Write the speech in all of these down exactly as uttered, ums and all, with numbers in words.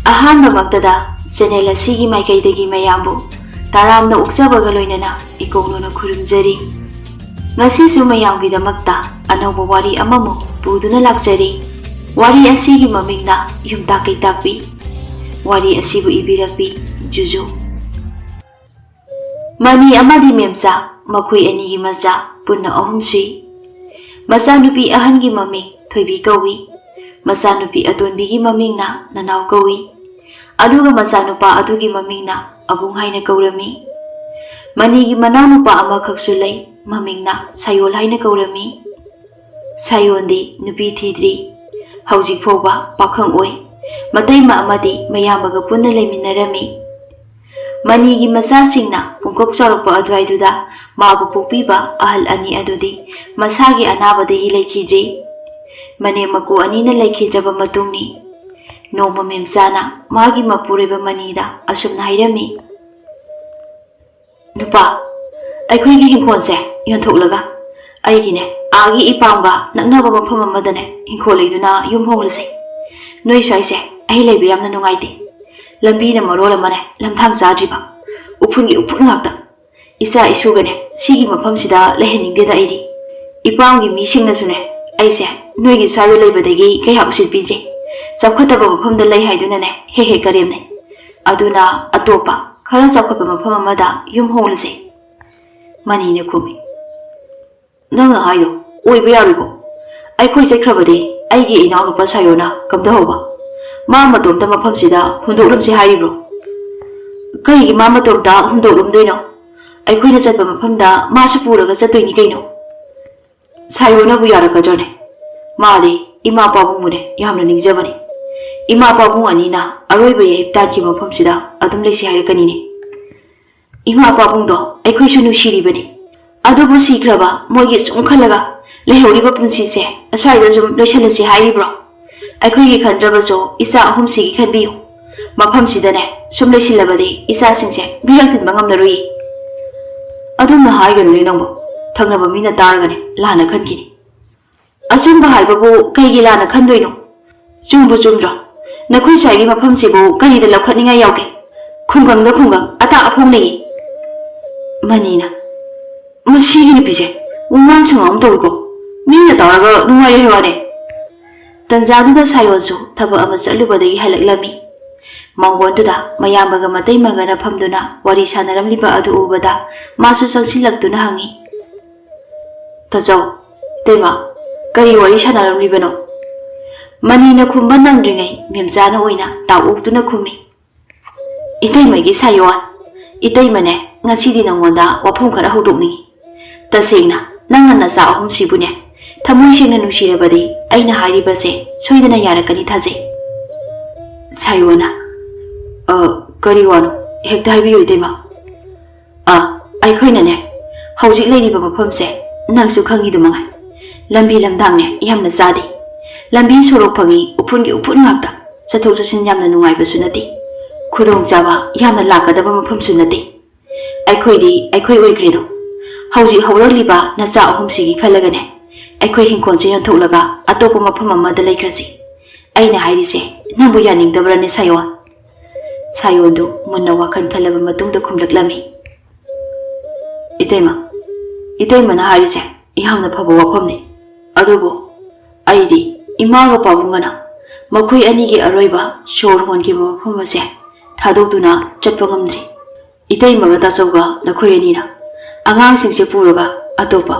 ꯑꯍꯥꯟꯕꯃꯛꯇꯗ channel ꯑꯁꯤꯒꯤ ꯃꯥꯏꯀꯩꯗꯒꯤ ꯃꯌꯥꯝꯕꯨ ꯇꯔꯥꯝꯅ ꯑꯣꯛꯆꯕꯒ ꯂꯣꯏꯅꯅ ꯏꯀꯣꯛꯅꯣꯅ ꯈꯨꯔꯨꯝꯖꯔꯤ꯫ ꯉꯁꯤꯁꯨ ꯃꯌꯥꯝꯒꯤꯗꯃꯛꯇ ꯑꯅꯧꯕ ꯋꯥꯔꯤ ꯑꯃꯃꯨꯛ ꯄꯨꯗꯨꯅ ꯂꯥꯛꯆꯔꯤ꯫ ꯋꯥꯔꯤ ꯑꯁꯤꯒꯤ ꯃꯃꯤꯡꯅ ꯌꯨꯝꯇꯥꯛ ꯀꯩꯇꯥꯛꯄꯤ꯫ ꯋꯥꯔꯤ ꯑꯁꯤꯕꯨ ꯏꯕꯤꯔꯛꯄꯤ ꯖꯨꯖꯨ꯫ ꯃꯅꯤ ꯑꯃꯗꯤ ꯃꯦꯝꯆꯥ, ꯃꯈꯣꯏ ꯑꯅꯤꯒꯤ ꯃꯆꯥ ꯄꯨꯟꯅ ꯑꯍꯨꯝ ꯁꯨꯏ꯫ ꯃꯆꯥꯅꯨꯄꯤ ꯑꯍꯟꯒꯤ ꯃꯃꯤꯡ ꯊꯣꯏꯕꯤ ꯀꯧꯏ꯫ ꯃꯆꯥꯅꯨꯄꯤ ꯑꯇꯣꯟꯕꯤꯒꯤ ꯃꯃꯤꯡꯅ ꯅꯅꯥꯎ ꯀꯧꯏ꯫ ꯑꯗꯨꯒ ꯃꯆꯥꯅꯨꯄꯥ ꯑꯗꯨꯒꯤ ꯃꯃꯤꯡꯅ ꯑꯕꯨꯡ ꯍꯥꯏꯅ ꯀꯧꯔꯝꯃꯤ꯫ ꯃꯅꯤꯒꯤ ꯃꯅꯥꯎꯅꯨꯄꯥ ꯑꯃꯈꯛꯁꯨ ꯂꯩ, ꯃꯃꯤꯡꯅ ꯁꯥꯌꯣꯜ ꯍꯥꯏꯅ ꯀꯧꯔꯝꯃꯤ꯫ ꯁꯥꯌꯣꯟꯗꯤ ꯅꯨꯄꯤ ꯊꯤꯗ꯭ꯔꯤ꯫ ꯍꯧꯖꯤꯛ ꯐꯥꯎꯕ ꯄꯥꯈꯪ ꯑꯣꯏ꯫ ꯃꯇꯩꯃ ꯑꯃꯗꯤ ꯃꯌꯥꯝꯕꯒ ꯄꯨꯟꯅ ꯂꯩꯃꯤꯟꯅꯔꯝꯃꯤ꯫ ꯃꯅꯤꯒꯤ ꯃꯆꯥꯁꯤꯡꯅ ꯄꯨꯡꯀꯛ ꯆꯥꯎꯔꯛꯄ ꯑꯗꯨꯋꯥꯏꯗꯨꯗ ꯃꯥꯕꯨ ꯄꯣꯛꯄꯤꯕ ꯑꯍꯜ ꯑꯅꯤ ꯑꯗꯨꯗꯤ ꯃꯁꯥꯒꯤ ꯑꯅꯥꯕꯗꯒꯤ ꯂꯩꯈꯤꯗ꯭ꯔꯤ꯫ ꯃꯅꯦꯝ ꯃꯀꯨ ꯑꯅꯤꯅ ꯂꯩꯈꯤꯗ꯭ꯔꯕ ꯃꯇꯨꯡꯅꯤ꯫ ꯅꯣꯡꯃ ꯃꯦꯝꯆꯥꯅ ꯃꯥꯒꯤ ꯃꯄꯨꯔꯣꯏꯕ ꯃꯅꯤꯗ ꯑꯁꯨꯝꯅ ꯍꯥꯏꯔꯝꯃꯤ, "ꯅꯨꯄꯥ, ꯑꯩꯈꯣꯏꯒꯤ ꯏꯪꯈꯣꯜꯁꯦ ꯌꯣꯟꯊꯣꯛꯂꯒ ꯑꯩꯒꯤꯅꯦ, ꯑꯥꯒꯤ ꯏꯄꯥꯝꯒ ꯅꯛꯅꯕ ꯃꯐꯝ ꯑꯃꯗꯅꯦ ꯏꯪꯈꯣꯜ ꯂꯩꯗꯨꯅ ꯌꯨꯝ ꯍꯣꯡꯂꯁꯦ꯫ ꯅꯣꯏ ꯁ꯭ꯋꯥꯏꯁꯦ ꯑꯩ ꯂꯩꯕ ꯌꯥꯝꯅ ꯅꯨꯡꯉꯥꯏꯇꯦ꯫ ꯂꯝꯕꯤꯅ ꯃꯔꯣꯜ ꯑꯃꯅꯦ ꯂꯝꯊꯥꯡ ꯆꯥꯗ꯭ꯔꯤꯕ, ꯎꯐꯨꯟꯒꯤ ꯎꯐꯨꯟ ꯉꯥꯛꯇ꯫ ꯏꯆꯥ ꯏꯁꯨꯒꯅꯦ ꯁꯤꯒꯤ ꯃꯐꯝꯁꯤꯗ ꯂꯩꯍꯟꯅꯤꯡꯗꯦꯗ ꯑꯩꯗꯤ꯫ ꯏꯄꯥꯝꯒꯤ ꯃꯤꯁꯤꯡꯅꯁꯨꯅꯦ ꯑꯩꯁꯦ ꯅꯣꯏꯒꯤ ꯁ꯭ꯋꯥꯏꯗ ꯂꯩꯕꯗꯒꯤ ꯀꯌꯥ ꯎꯁꯤꯠꯄꯤꯗ꯭ꯔꯦ꯫ ꯆꯥꯎꯈꯠꯇꯕ ꯃꯐꯝꯗ ꯂꯩ ꯍꯥꯏꯗꯨꯅꯅꯦ ꯍꯦꯛ ꯍꯦꯛ ꯀꯔꯦꯝꯅꯩ꯫ ꯑꯗꯨꯅ ꯑꯇꯣꯞꯄ ꯈꯔ ꯆꯥꯎꯈꯠꯄ ꯃꯐꯝ ꯑꯃꯗ ꯌꯨꯝ ꯍꯣꯡꯂꯁꯦ꯫" ꯃꯅꯤꯅ ꯈꯨꯝꯃꯤ, "ꯅꯪꯅ ꯍꯥꯏꯗꯣ ꯑꯣꯏꯕ ꯌꯥꯔꯣꯏꯀꯣ꯫ ꯑꯩꯈꯣꯏ ꯆꯠꯈ꯭ꯔꯕꯗꯤ ꯑꯩꯒꯤ ꯏꯅꯥꯎꯅꯨꯄꯥ ꯁꯥꯌꯣꯅ ꯀꯝꯗꯧꯍꯧꯕ? ꯃꯥ ꯃꯇꯣꯝꯇ ꯃꯐꯝꯁꯤꯗ ꯍꯨꯟꯗꯣꯛꯂꯝꯁꯤ ꯍꯥꯏꯔꯤꯕ꯭ꯔꯣ?" "ꯀꯩꯒꯤ ꯃꯥ ꯃꯇꯣꯝꯇ ꯍꯨꯟꯗꯣꯛꯂꯝꯗꯣꯏꯅꯣ? ꯑꯩꯈꯣꯏꯅ ꯆꯠꯄ ꯃꯐꯝꯗ ꯃꯥꯁꯨ ꯄꯨꯔꯒ ꯆꯠꯇꯣꯏꯅꯤ ꯀꯩꯅꯣ꯫" "ꯁꯥꯌꯣꯅꯕꯨ ꯌꯥꯔꯛꯀꯗ꯭ꯔꯣꯅꯦ? ꯃꯥꯗꯤ ꯏꯃꯥ ꯄꯥꯕꯨꯡꯕꯨꯅꯦ ꯌꯥꯝꯅ ꯅꯤꯡꯖꯕꯅꯤ꯫ ꯏꯃꯥ ꯄꯥꯕꯨꯡ ꯑꯅꯤꯅ ꯑꯔꯣꯏꯕ ꯌꯥꯏꯞ ꯇꯥꯟꯈꯤꯕ ꯃꯐꯝꯁꯤꯗ ꯑꯗꯨꯝ ꯂꯩꯁꯤ ꯍꯥꯏꯔꯛꯀꯅꯤꯅꯦ꯫ ꯏꯃꯥ ꯄꯥꯕꯨꯡꯗꯣ ꯑꯩꯈꯣꯏꯁꯨ ꯅꯨꯡꯁꯤꯔꯤꯕꯅꯤ꯫ ꯑꯗꯨꯕꯨ ꯁꯤꯈ꯭ꯔꯕ ꯃꯣꯏꯒꯤ ꯁꯨꯝ ꯈꯜꯂꯒ ꯂꯩꯍꯧꯔꯤꯕ ꯄꯨꯟꯁꯤꯁꯦ ꯑꯁ꯭ꯋꯥꯏꯗ ꯁꯨꯝ ꯂꯣꯏꯁꯤꯜꯂꯁꯤ ꯍꯥꯏꯔꯤꯕ꯭ꯔꯣ? ꯑꯩꯈꯣꯏꯒꯤ ꯈꯟꯗ꯭ꯔꯕꯁꯨ ꯏꯆꯥ ꯑꯍꯨꯝꯁꯤꯒꯤ ꯈꯟꯕꯤꯌꯨ꯫ ꯃꯐꯝꯁꯤꯗꯅꯦ ꯁꯨꯝ ꯂꯩꯁꯤꯜꯂꯕꯗꯤ ꯏꯆꯥꯁꯤꯡꯁꯦ ꯃꯤꯔꯛ ꯇꯤꯟꯕ ꯉꯝꯂꯔꯣꯏꯌꯦ꯫" "ꯑꯗꯨꯝꯅ ꯍꯥꯏꯒꯅꯨꯅꯦ ꯅꯪꯕꯨ꯫ ꯊꯪꯅꯕ ꯃꯤꯅ ꯇꯥꯔꯒꯅꯦ ꯂꯥꯟꯅ ꯈꯟꯈꯤꯅꯤ꯫" "ꯑꯆꯨꯝꯕ ꯍꯥꯏꯕꯕꯨ ꯀꯩꯒꯤ ꯂꯥꯟꯅ ꯈꯟꯗꯣꯏꯅꯣ? ꯆꯨꯝꯕꯨ ꯆꯨꯝꯗ꯭ꯔꯣ? "ꯅꯈꯣꯏ ꯁ꯭ꯋꯥꯏꯒꯤ ꯃꯐꯝꯁꯤꯕꯨ ꯀꯔꯤꯗ ꯂꯧꯈꯠꯅꯤꯡꯉꯥꯏ ꯌꯥꯎꯒꯦ? ꯈꯨꯡꯒꯪꯗ ꯈꯨꯡꯒꯪ, ꯑꯇꯥ ꯑꯐꯣꯡ ꯂꯩꯌꯦ꯫" ꯃꯅꯤꯅ, "ꯃꯁꯤꯒꯤ ꯅꯨꯄꯤꯁꯦ ꯋꯥꯉꯥꯡ ꯁꯉꯥꯡ ꯑꯃ ꯇꯧꯏꯀꯣ꯫ ꯃꯤꯅ ꯇꯥꯔꯒ ꯅꯨꯡꯉꯥꯏꯔꯣꯏ ꯍꯥꯏ ꯋꯥꯅꯦ꯫" ꯇꯟꯖꯥꯗꯨꯗ ꯁꯥꯌꯣꯟꯁꯨ ꯊꯕꯛ ꯑꯃ ꯆꯠꯂꯨꯕꯗꯒꯤ ꯍꯜꯂꯛꯂꯝꯃꯤ꯫ ꯃꯥꯡꯒꯣꯟꯗꯨꯗ ꯃꯌꯥꯝꯕꯒ ꯃꯇꯩꯃꯒꯅ ꯐꯝꯗꯨꯅ ꯋꯥꯔꯤ ꯁꯥꯟꯅꯔꯝꯂꯤꯕ ꯑꯗꯨ ꯎꯕꯗ ꯃꯥꯁꯨ ꯆꯪꯁꯤꯜꯂꯛꯇꯨꯅ ꯍꯪꯉꯤ, "ꯇꯥꯆꯧ, ꯏꯇꯩꯃ, ꯀꯔꯤ ꯋꯥꯔꯤ ꯁꯥꯟꯅꯔꯝꯂꯤꯕꯅꯣ?" ꯃꯅꯤꯅ ꯈꯨꯝꯕ ꯅꯪꯗ꯭ꯔꯤꯉꯩ ꯃꯦꯝꯆꯥꯅ ꯑꯣꯏꯅ ꯇꯥꯎ ꯑꯣꯛꯇꯨꯅ ꯈꯨꯝꯃꯤ, "ꯏꯇꯩꯃꯒꯤ ꯁꯥꯌꯣꯟ, ꯏꯇꯩꯃꯅꯦ, ꯉꯁꯤꯗꯤ ꯅꯉꯣꯟꯗ ꯋꯥꯐꯝ ꯈꯔ ꯍꯧꯗꯣꯛꯅꯤꯡꯏ꯫ ꯇꯁꯦꯡꯅ ꯅꯪꯅ ꯅꯆꯥ ꯑꯍꯨꯝꯁꯤꯕꯨꯅꯦ ꯊꯃꯣꯏ ꯁꯦꯡꯅ ꯅꯨꯡꯁꯤꯔꯕꯗꯤ ꯑꯩꯅ ꯍꯥꯏꯔꯤꯕꯁꯦ ꯁꯣꯏꯗꯅ ꯌꯥꯔꯛꯀꯅꯤ ꯊꯥꯖꯩ꯫" ꯁꯥꯌꯣꯟꯅ, "ꯑ, ꯀꯔꯤ ꯋꯥꯅꯣ? ꯍꯦꯛꯇ ꯍꯥꯏꯕꯤꯌꯨ, ꯏꯇꯩꯃ꯫" "ꯑ, ꯑꯩꯈꯣꯏꯅꯅꯦ, ꯍꯧꯖꯤꯛ ꯂꯩꯔꯤꯕ ꯃꯐꯝꯁꯦ ꯅꯪꯁꯨ ꯈꯪꯉꯤꯗꯨ ꯃꯉꯥꯏ꯫ ꯂꯝꯕꯤ ꯂꯝꯗꯥꯡꯅꯦ ꯌꯥꯝꯅ ꯆꯥꯗꯦ꯫ ꯂꯝꯕꯤ ꯁꯣꯔꯣꯛ ꯐꯪꯉꯤ, ꯎꯐꯨꯟꯒꯤ ꯎꯐꯨꯟ ꯉꯥꯛꯇ꯫ ꯆꯠꯊꯣꯛ ꯆꯠꯁꯤꯟ ꯌꯥꯝꯅ ꯅꯨꯡꯉꯥꯏꯕꯁꯨ ꯅꯠꯇꯦ꯫ ꯈꯨꯗꯣꯡꯆꯥꯕ ꯌꯥꯝꯅ ꯂꯥꯛꯀꯗꯕ ꯃꯐꯝꯁꯨ ꯅꯠꯇꯦ꯫ ꯑꯩꯈꯣꯏꯗꯤ ꯑꯩꯈꯣꯏ ꯑꯣꯏꯈ꯭ꯔꯦꯗꯣ꯫ ꯍꯧꯖꯤꯛ ꯍꯧꯔꯛꯂꯤꯕ ꯅꯆꯥ ꯑꯍꯨꯝꯁꯤꯒꯤ ꯈꯜꯂꯒꯅꯦ, ꯑꯩꯈꯣꯏ ꯍꯤꯡꯈꯣꯜꯁꯦ ꯌꯣꯟꯊꯣꯛꯂꯒ ꯑꯇꯣꯞꯄ ꯃꯐꯝ ꯑꯃꯗ ꯂꯩꯈ꯭ꯔꯁꯤ꯫ ꯑꯩꯅ ꯍꯥꯏꯔꯤꯁꯦ ꯅꯪꯕꯨ ꯌꯥꯅꯤꯡꯗꯕ꯭ꯔꯅꯦ, ꯁꯥꯌꯣꯟ?" ꯁꯥꯌꯣꯟꯗꯨ ꯃꯨꯟꯅ ꯋꯥꯈꯜ ꯈꯜꯂꯕ ꯃꯇꯨꯡꯗ ꯈꯨꯝꯂꯛꯂꯝꯃꯤ, "ꯏꯇꯩꯃ, ꯏꯇꯩꯃꯅ ꯍꯥꯏꯔꯤꯁꯦ ꯌꯥꯝꯅ ꯐꯕ ꯋꯥꯐꯝꯅꯤ꯫ ꯑꯗꯨꯕꯨ ꯑꯩꯗꯤ ꯏꯃꯥꯒ ꯄꯥꯕꯨꯡꯒꯅ ꯃꯈꯣꯏ ꯑꯅꯤꯒꯤ ꯑꯔꯣꯏꯕ ꯁꯣꯔ ꯍꯣꯟꯈꯤꯕ ꯃꯐꯝ ꯑꯁꯦ ꯊꯥꯗꯣꯛꯇꯨꯅ ꯆꯠꯄ ꯉꯝꯗ꯭ꯔꯤ꯫ ꯏꯇꯩꯃꯒ ꯇꯥꯆꯧꯒ ꯅꯈꯣꯏ ꯑꯅꯤꯅ ꯑꯉꯥꯡꯁꯤꯡꯁꯦ ꯄꯨꯔꯒ ꯑꯇꯣꯞꯄ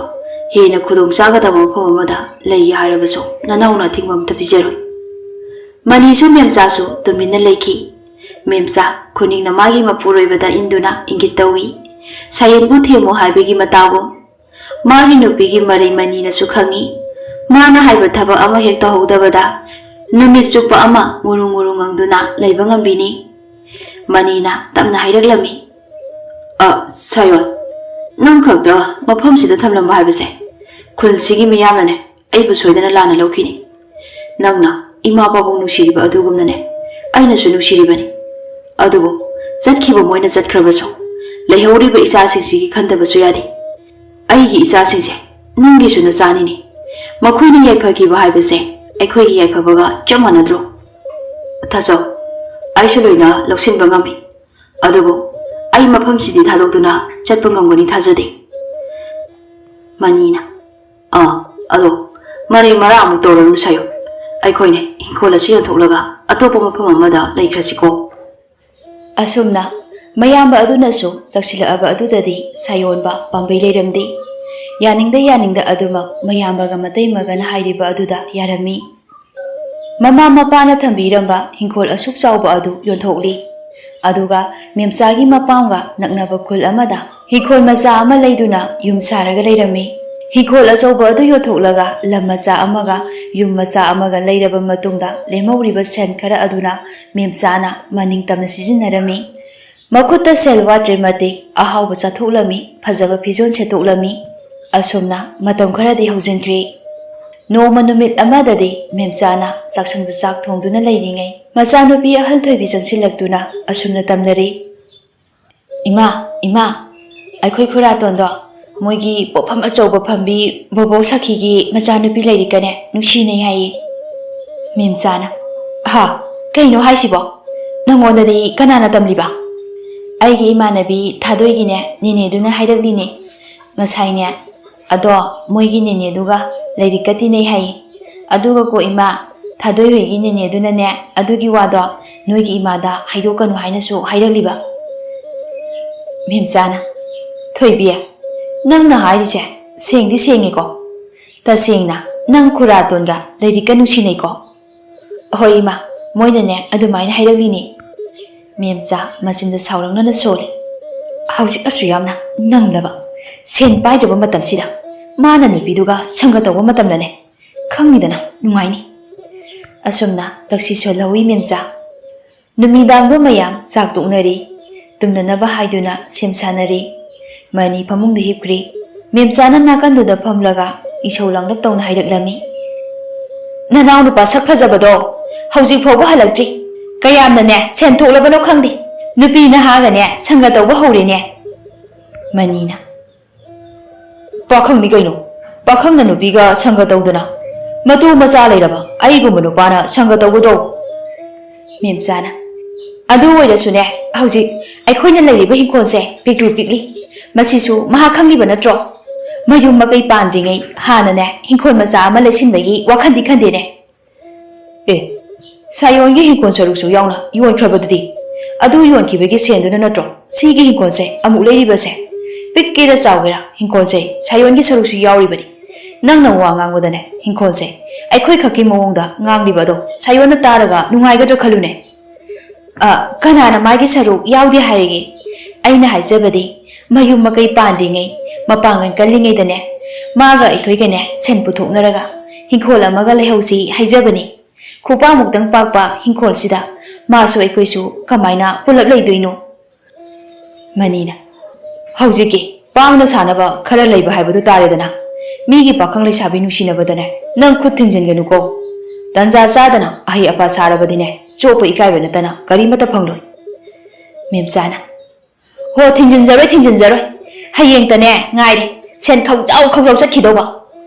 ꯍꯦꯟꯅ ꯈꯨꯗꯣꯡ ꯆꯥꯒꯗꯕ ꯃꯐꯝ ꯑꯃꯗ ꯂꯩꯒꯦ ꯍꯥꯏꯔꯕꯁꯨ ꯅꯅꯥꯎꯅ ꯑꯊꯤꯡꯕ ꯑꯃꯠꯇ ꯄꯤꯖꯔꯣꯏ꯫" ꯃꯅꯤꯁꯨ ꯃꯦꯝꯆꯥꯁꯨ ꯇꯨꯃꯤꯟꯅ ꯂꯩꯈꯤ꯫ ꯃꯦꯝꯆꯥ ꯈꯨꯅꯤꯡꯅ ꯃꯥꯒꯤ ꯃꯄꯨꯔꯣꯏꯕꯗ ꯏꯟꯗꯨꯅ ꯏꯪꯒꯤꯠ ꯇꯧꯏ꯫ ꯁꯥꯌꯦꯟꯕꯨ ꯊꯦꯝꯃꯨ ꯍꯥꯏꯕꯒꯤ ꯃꯇꯥꯒꯨꯝ꯫ ꯃꯥꯒꯤ ꯅꯨꯄꯤꯒꯤ ꯃꯔꯩ ꯃꯅꯤꯅꯁꯨ ꯈꯪꯏ꯫ ꯃꯥꯅ ꯍꯥꯏꯕ ꯊꯕꯛ ꯑꯃ ꯍꯦꯛ ꯇꯧꯍꯧꯗꯕꯗ ꯅꯨꯃꯤꯠ ꯆꯨꯞꯄ ꯑꯃ ꯉꯨꯔꯨ ꯉꯨꯔꯨ ꯉꯪꯗꯨꯅ ꯂꯩꯕ ꯉꯝꯕꯤꯅꯤ꯫ ꯃꯅꯤꯅ ꯇꯞꯅ ꯍꯥꯏꯔꯛꯂꯝꯃꯤ, "ꯑ, ꯁꯥꯌꯣꯟ, ꯅꯪ ꯈꯛꯇ ꯃꯐꯝꯁꯤꯗ ꯊꯝꯂꯝꯕ ꯍꯥꯏꯕꯁꯦ ꯈꯨꯜꯁꯤꯒꯤ ꯃꯤꯌꯥꯝꯅꯅꯦ ꯑꯩꯕꯨ ꯁꯣꯏꯗꯅ ꯂꯥꯟꯅ ꯂꯧꯈꯤꯅꯤ꯫ ꯅꯪꯅ ꯏꯃꯥ ꯄꯥꯕꯨꯡ ꯅꯨꯡꯁꯤꯔꯤꯕ ꯑꯗꯨꯒꯨꯝꯅꯅꯦ ꯑꯩꯅꯁꯨ ꯅꯨꯡꯁꯤꯔꯤꯕꯅꯤ꯫ ꯑꯗꯨꯕꯨ ꯆꯠꯈꯤꯕ ꯃꯣꯏꯅ ꯆꯠꯈ꯭ꯔꯕꯁꯨ ꯂꯩꯍꯧꯔꯤꯕ ꯏꯆꯥꯁꯤꯡꯁꯤꯒꯤ ꯈꯟꯗꯕꯁꯨ ꯌꯥꯗꯦ꯫ ꯑꯩꯒꯤ ꯏꯆꯥꯁꯤꯡꯁꯦ ꯅꯪꯒꯤꯁꯨ ꯅꯆꯥꯅꯤꯅꯦ꯫ ꯃꯈꯣꯏꯅ ꯌꯥꯏꯐꯈꯤꯕ ꯍꯥꯏꯕꯁꯦ ꯑꯩꯈꯣꯏꯒꯤ ꯌꯥꯏꯐꯕꯒ ꯆꯞ ꯃꯥꯟꯅꯗ꯭ꯔꯣ?" ꯊꯥꯖꯧ, ꯑꯩꯁꯨ ꯂꯣꯏꯅ ꯂꯧꯁꯤꯟꯕ ꯉꯝꯃꯤ꯫ ꯑꯗꯨꯕꯨ ꯑꯩ ꯃꯐꯝꯁꯤꯗꯤ ꯊꯥꯗꯣꯛꯇꯨꯅ ꯆꯠꯄ ꯉꯝꯒꯅꯤ ꯊꯥꯖꯗꯦ꯫ ꯃꯅꯤꯅ, "ꯑꯥ, ꯑꯗꯣ ꯃꯔꯩ ꯃꯔꯥ ꯑꯃꯨꯛ ꯇꯧꯔꯅꯨ ꯁꯥꯌꯣꯟ꯫ ꯑꯩꯈꯣꯏꯅ ꯏꯪꯈꯣꯜ ꯑꯁꯤ ꯌꯣꯟꯊꯣꯛꯂꯒ ꯑꯇꯣꯞꯄ ꯃꯐꯝ ꯑꯃꯗ ꯂꯩꯈ꯭ꯔꯁꯤꯀꯣ?" ꯑꯁꯨꯝꯅ ꯃꯌꯥꯝꯕ ꯑꯗꯨꯅꯁꯨ ꯇꯛꯁꯤꯜꯂꯛꯑꯕ ꯑꯗꯨꯗꯗꯤ ꯁꯥꯌꯣꯟꯕ ꯄꯥꯝꯕꯩ ꯂꯩꯔꯝꯗꯦ꯫ ꯌꯥꯅꯤꯡꯗ ꯌꯥꯅꯤꯡꯗ ꯑꯗꯨꯃꯛ ꯃꯌꯥꯝꯕꯒ ꯃꯇꯩꯃꯒꯅ ꯍꯥꯏꯔꯤꯕ ꯑꯗꯨꯗ ꯌꯥꯔꯝꯃꯤ꯫ ꯃꯃꯥ ꯃꯄꯥꯅ ꯊꯝꯕꯤꯔꯝꯕ ꯍꯤꯡꯈꯣꯜ ꯑꯁꯨꯛ ꯆꯥꯎꯕ ꯑꯗꯨ ꯌꯣꯟꯊꯣꯛꯂꯤ꯫ ꯑꯗꯨꯒ ꯃꯦꯝꯆꯥꯒꯤ ꯃꯄꯥꯝꯒ ꯅꯛꯅꯕ ꯈꯨꯜ ꯑꯃꯗ ꯍꯤꯡꯈꯣꯜ ꯃꯆꯥ ꯑꯃ ꯂꯩꯗꯨꯅ ꯌꯨꯝ ꯁꯥꯔꯒ ꯂꯩꯔꯝꯃꯤ꯫ ꯍꯤꯡꯈꯣꯜ ꯑꯆꯧꯕ ꯑꯗꯨ ꯌꯣꯟꯊꯣꯛꯂꯒ ꯂꯝ ꯃꯆꯥ ꯑꯃꯒ ꯌꯨꯝ ꯃꯆꯥ ꯑꯃꯒ ꯂꯩꯔꯕ ꯃꯇꯨꯡꯗ ꯂꯦꯝꯍꯧꯔꯤꯕ ꯁꯦꯟ ꯈꯔ ꯑꯗꯨꯅ ꯃꯦꯝꯆꯥꯅ ꯃꯅꯤꯡ ꯇꯝꯅ ꯁꯤꯖꯤꯟꯅꯔꯝꯃꯤ꯫ ꯃꯈꯨꯠꯇ ꯁꯦꯜ ꯋꯥꯠꯇ꯭ꯔꯤ ꯃꯇꯤꯛ ꯑꯍꯥꯎꯕ ꯆꯥꯊꯣꯛꯂꯝꯃꯤ, ꯐꯖꯕ ꯐꯤꯖꯣꯜ ꯁꯦꯠꯇꯣꯛꯂꯝꯃꯤ꯫ ꯑꯁꯨꯝꯅ ꯃꯇꯝ ꯈꯔꯗꯤ ꯍꯧꯖꯤꯟꯈ꯭ꯔꯤ꯫ ꯅꯣꯡꯃ ꯅꯨꯃꯤꯠ ꯑꯃꯗꯗꯤ ꯃꯦꯝꯆꯥꯅ ꯆꯥꯛꯁꯪꯗ ꯆꯥꯛ ꯊꯣꯡꯗꯨꯅ ꯂꯩꯔꯤꯉꯩ ꯃꯆꯥꯅꯨꯄꯤ ꯑꯍꯜ ꯊꯣꯏꯕꯤ ꯆꯪꯁꯤꯜꯂꯛꯇꯨꯅ ꯑꯁꯨꯝꯅ ꯇꯝꯅꯔꯤ꯫ "ꯏꯃꯥ, ꯏꯃꯥ, ꯑꯩꯈꯣꯏ ꯈꯨꯔꯥꯇꯣꯟꯗꯣ ꯃꯣꯏꯒꯤ ꯄꯣꯠꯐꯝ ꯑꯆꯧꯕ ꯐꯝꯕꯤ ꯕꯣꯕꯣꯛ ꯁꯈꯤꯒꯤ ꯃꯆꯥꯅꯨꯄꯤ ꯂꯥꯏꯔꯤꯛꯀꯅꯦ ꯅꯨꯡꯁꯤꯅꯩ ꯍꯥꯏꯌꯦ꯫" ꯃꯦꯝꯆꯥꯅ, "ꯍꯥ, ꯀꯩꯅꯣ ꯍꯥꯏꯁꯤꯕꯣ? ꯅꯪꯉꯣꯟꯗꯗꯤ ꯀꯅꯥꯅ ꯇꯝꯂꯤꯕ?" "ꯑꯩꯒꯤ ꯏꯃꯥꯟꯅꯕꯤ ꯊꯥꯗꯣꯏꯒꯤꯅꯦ ꯅꯦꯅꯦꯗꯨꯅ ꯍꯥꯏꯔꯛꯂꯤꯅꯦ ꯉꯁꯥꯏꯅꯦ꯫ ꯑꯗꯣ ꯃꯣꯏꯒꯤ ꯅꯦꯅꯦꯗꯨꯒ ꯂꯥꯏꯔꯤꯛꯀ ꯇꯤꯟꯅꯩ ꯍꯥꯏꯌꯦ꯫ ꯑꯗꯨꯒ ꯀꯣ ꯏꯃꯥ, ꯊꯥꯗꯣꯏ ꯍꯣꯏꯒꯤ ꯅꯦꯅꯦꯗꯨꯅꯅꯦ ꯑꯗꯨꯒꯤ ꯋꯥꯗꯣ ꯅꯣꯏꯒꯤ ꯏꯃꯥꯗ ꯍꯥꯏꯗꯣꯛꯀꯅꯨ ꯍꯥꯏꯅꯁꯨ ꯍꯥꯏꯔꯛꯂꯤꯕ꯫" ꯃꯦꯝꯆꯥꯅ, "ꯊꯣꯏꯕꯤ, ꯅꯪꯅ ꯍꯥꯏꯔꯤꯁꯦ ꯁꯦꯡꯗꯤ ꯁꯦꯡꯉꯤꯀꯣ? ꯇꯁꯦꯡꯅ ꯅꯪ ꯈꯨꯔꯥꯇꯣꯟꯒ ꯂꯥꯏꯔꯤꯛꯀ ꯅꯨꯡꯁꯤꯅꯩꯀꯣ?" "ꯍꯣꯏ ꯏꯃꯥ, ꯃꯣꯏꯅꯅꯦ ꯑꯗꯨꯃꯥꯏꯅ ꯍꯥꯏꯔꯛꯂꯤꯅꯦ꯫" ꯃꯦꯝꯆꯥ ꯃꯆꯤꯟꯗ ꯁꯥꯎꯔꯛꯅꯅ ꯁꯣꯜꯂꯤ꯫ "ꯍꯧꯖꯤꯛ ꯑꯁꯨ ꯌꯥꯝꯅ ꯅꯪꯂꯕ ꯁꯦꯟ ꯄꯥꯏꯗ꯭ꯔꯕ ꯃꯇꯝꯁꯤꯗ ꯃꯥꯅ ꯅꯨꯄꯤꯗꯨꯒ ꯁꯪꯒ ꯇꯧꯕ ꯃꯇꯝꯗꯅꯦ, ꯈꯪꯉꯤꯗꯅ ꯅꯨꯡꯉꯥꯏꯅꯤ꯫" ꯑꯁꯨꯝꯅ ꯇꯛꯁꯤ ꯁꯣꯜꯍꯧꯋꯤ ꯃꯦꯝꯆꯥ꯫ ꯅꯨꯃꯤꯗꯥꯡꯗꯣ ꯃꯌꯥꯝ ꯆꯥꯛ ꯇꯣꯛꯅꯔꯤ꯫ ꯇꯨꯝꯅꯅꯕ ꯍꯥꯏꯗꯨꯅ ꯁꯦꯝ ꯁꯥꯅꯔꯤ꯫ ꯃꯅꯤ ꯐꯃꯨꯡꯗ ꯍꯤꯞꯈ꯭ꯔꯤ꯫ ꯃꯦꯝꯆꯥꯅ ꯅꯥꯀꯟꯗꯨꯗ ꯐꯝꯂꯒ ꯏꯁꯧ ꯂꯥꯡꯂꯞ ꯇꯧꯅ ꯍꯥꯏꯔꯛꯂꯝꯃꯤ꯫ "ꯅꯅꯥꯎ ꯅꯨꯄꯥ ꯁꯛ ꯐꯖꯕꯗꯣ ꯍꯧꯖꯤꯛ ꯐꯥꯎꯕ ꯍꯜꯂꯛꯇ꯭ꯔꯤ꯫ ꯀꯌꯥꯝꯅꯅꯦ ꯁꯦꯟ ꯊꯣꯛꯂꯕꯅꯣ ꯈꯪꯗꯦ꯫ ꯅꯨꯄꯤ ꯅꯍꯥꯒꯅꯦ ꯁꯪꯒ ꯇꯧꯕ ꯍꯧꯔꯦꯅꯦ꯫" ꯃꯅꯤꯅ, "ꯄꯥꯈꯪꯅꯤ ꯀꯩꯅꯣ, ꯄꯥꯈꯪꯅ ꯅꯨꯄꯤꯒ ꯁꯪꯒ ꯇꯧꯗꯅ꯫ ꯃꯇꯨ ꯃꯆꯥ ꯂꯩꯔꯕ ꯑꯩꯒꯨꯝꯕ ꯅꯨꯄꯥꯅ ꯁꯪꯒ ꯇꯧꯒꯗ꯭ꯔꯣ?" ꯃꯦꯝꯆꯥꯅ, "ꯑꯗꯨ ꯑꯣꯏꯔꯁꯨꯅꯦ, ꯍꯧꯖꯤꯛ ꯑꯩꯈꯣꯏꯅ ꯂꯩꯔꯤꯕ ꯍꯤꯡꯈꯣꯜꯁꯦ ꯄꯤꯛꯇ꯭ꯔꯨ ꯄꯤꯛꯂꯤ꯫ ꯃꯁꯤꯁꯨ ꯃꯍꯥꯛ ꯈꯪꯂꯤꯕ ꯅꯠꯇ꯭ꯔꯣ? ꯃꯌꯨꯝ ꯃꯀꯩ ꯄꯥꯟꯗ꯭ꯔꯤꯉꯩ ꯍꯥꯟꯅꯅꯦ ꯍꯤꯡꯈꯣꯜ ꯃꯆꯥ ꯑꯃ ꯂꯩꯁꯤꯟꯕꯒꯤ ꯋꯥꯈꯜꯗꯤ ꯈꯟꯗꯦꯅꯦ?" "ꯑꯦ, ꯁꯥꯌꯣꯟꯒꯤ ꯍꯤꯡꯈꯣꯜ ꯁꯔꯨꯛꯁꯨ ꯌꯥꯎꯅ ꯌꯣꯟꯈ꯭ꯔꯕꯗꯨꯗꯤ? ꯑꯗꯨ ꯌꯣꯟꯈꯤꯕꯒꯤ ꯁꯦꯟꯗꯨꯅ ꯅꯠꯇ꯭ꯔꯣ ꯁꯤꯒꯤ ꯍꯤꯡꯈꯣꯜꯁꯦ ꯑꯃꯨꯛ ꯂꯩꯔꯤꯕꯁꯦ? ꯄꯤꯛꯀꯦꯔꯥ ꯆꯥꯎꯒꯦꯔꯥ, ꯍꯤꯡꯈꯣꯜꯁꯦ ꯁꯥꯌꯣꯟꯒꯤ ꯁꯔꯨꯛꯁꯨ ꯌꯥꯎꯔꯤꯕꯅꯤ꯫ ꯅꯪꯅ ꯋꯥ ꯉꯥꯡꯕꯗꯅꯦ, ꯍꯤꯡꯈꯣꯜꯁꯦ ꯑꯩꯈꯣꯏ ꯈꯛꯀꯤ ꯃꯑꯣꯡꯗ ꯉꯥꯡꯂꯤꯕ ꯑꯗꯣ ꯁꯥꯌꯣꯟꯅ ꯇꯥꯔꯒ ꯅꯨꯡꯉꯥꯏꯒꯗ꯭ꯔꯥ ꯈꯜꯂꯨꯅꯦ?" "ꯑ, ꯀꯅꯥꯅ ꯃꯥꯒꯤ ꯁꯔꯨꯛ ꯌꯥꯎꯗꯦ ꯍꯥꯏꯔꯒꯦ? ꯑꯩꯅ ꯍꯥꯏꯖꯕꯗꯤ, ꯃꯌꯨꯝ ꯃꯀꯩ ꯄꯥꯟꯗ꯭ꯔꯤꯉꯩ, ꯃꯄꯥꯡꯒꯜ ꯀꯜꯂꯤꯉꯩꯗꯅꯦ, ꯃꯥꯒ ꯑꯩꯈꯣꯏꯒꯅꯦ ꯁꯦꯟ ꯄꯨꯊꯣꯛꯅꯔꯒ ꯍꯤꯡꯈꯣꯜ ꯑꯃꯒ ꯂꯩꯍꯧꯁꯤ ꯍꯥꯏꯖꯕꯅꯤ꯫ ꯈꯨꯄꯥꯃꯨꯛꯇꯪ ꯄꯥꯛꯄ ꯍꯤꯡꯈꯣꯜꯁꯤꯗ ꯃꯥꯁꯨ ꯑꯩꯈꯣꯏꯁꯨ ꯀꯃꯥꯏꯅ ꯄꯨꯂꯞ ꯂꯩꯗꯣꯏꯅꯣ?" ꯃꯅꯤꯅ, "ꯍꯧꯖꯤꯛꯀꯤ ꯄꯥꯡꯅ ꯁꯥꯅꯕ ꯈꯔ ꯂꯩꯕ ꯍꯥꯏꯕꯗꯨ ꯇꯥꯔꯦꯗꯅ꯫ ꯃꯤꯒꯤ ꯄꯥꯈꯪ ꯂꯩꯁꯥꯕꯤ ꯅꯨꯡꯁꯤꯅꯕꯗꯅꯦ ꯅꯪ ꯈꯨꯠ ꯊꯤꯡꯖꯤꯟꯒꯅꯨꯀꯣ꯫ ꯇꯟꯖꯥ ꯆꯥꯗꯅ ꯑꯍꯩ ꯑꯄꯥ ꯁꯥꯔꯕꯗꯤꯅꯦ ꯆꯣꯞꯄ ꯏꯀꯥꯏꯕ ꯅꯠꯇꯅ ꯀꯔꯤꯃꯠꯇ ꯐꯪꯂꯣꯏ꯫" ꯃꯦꯝꯆꯥꯅ, "ꯍꯣ, ꯊꯤꯡꯖꯤꯟꯖꯔꯣꯏ, ꯊꯤꯡꯖꯤꯟꯖꯔꯣꯏ꯫ ꯍꯌꯦꯡꯇꯅꯦ ꯉꯥꯏꯔꯦ ꯁꯦꯟ ꯈꯧꯖꯥꯎ ꯈꯧꯖꯥꯎ ꯆꯠꯈꯤꯗꯧꯕ꯫"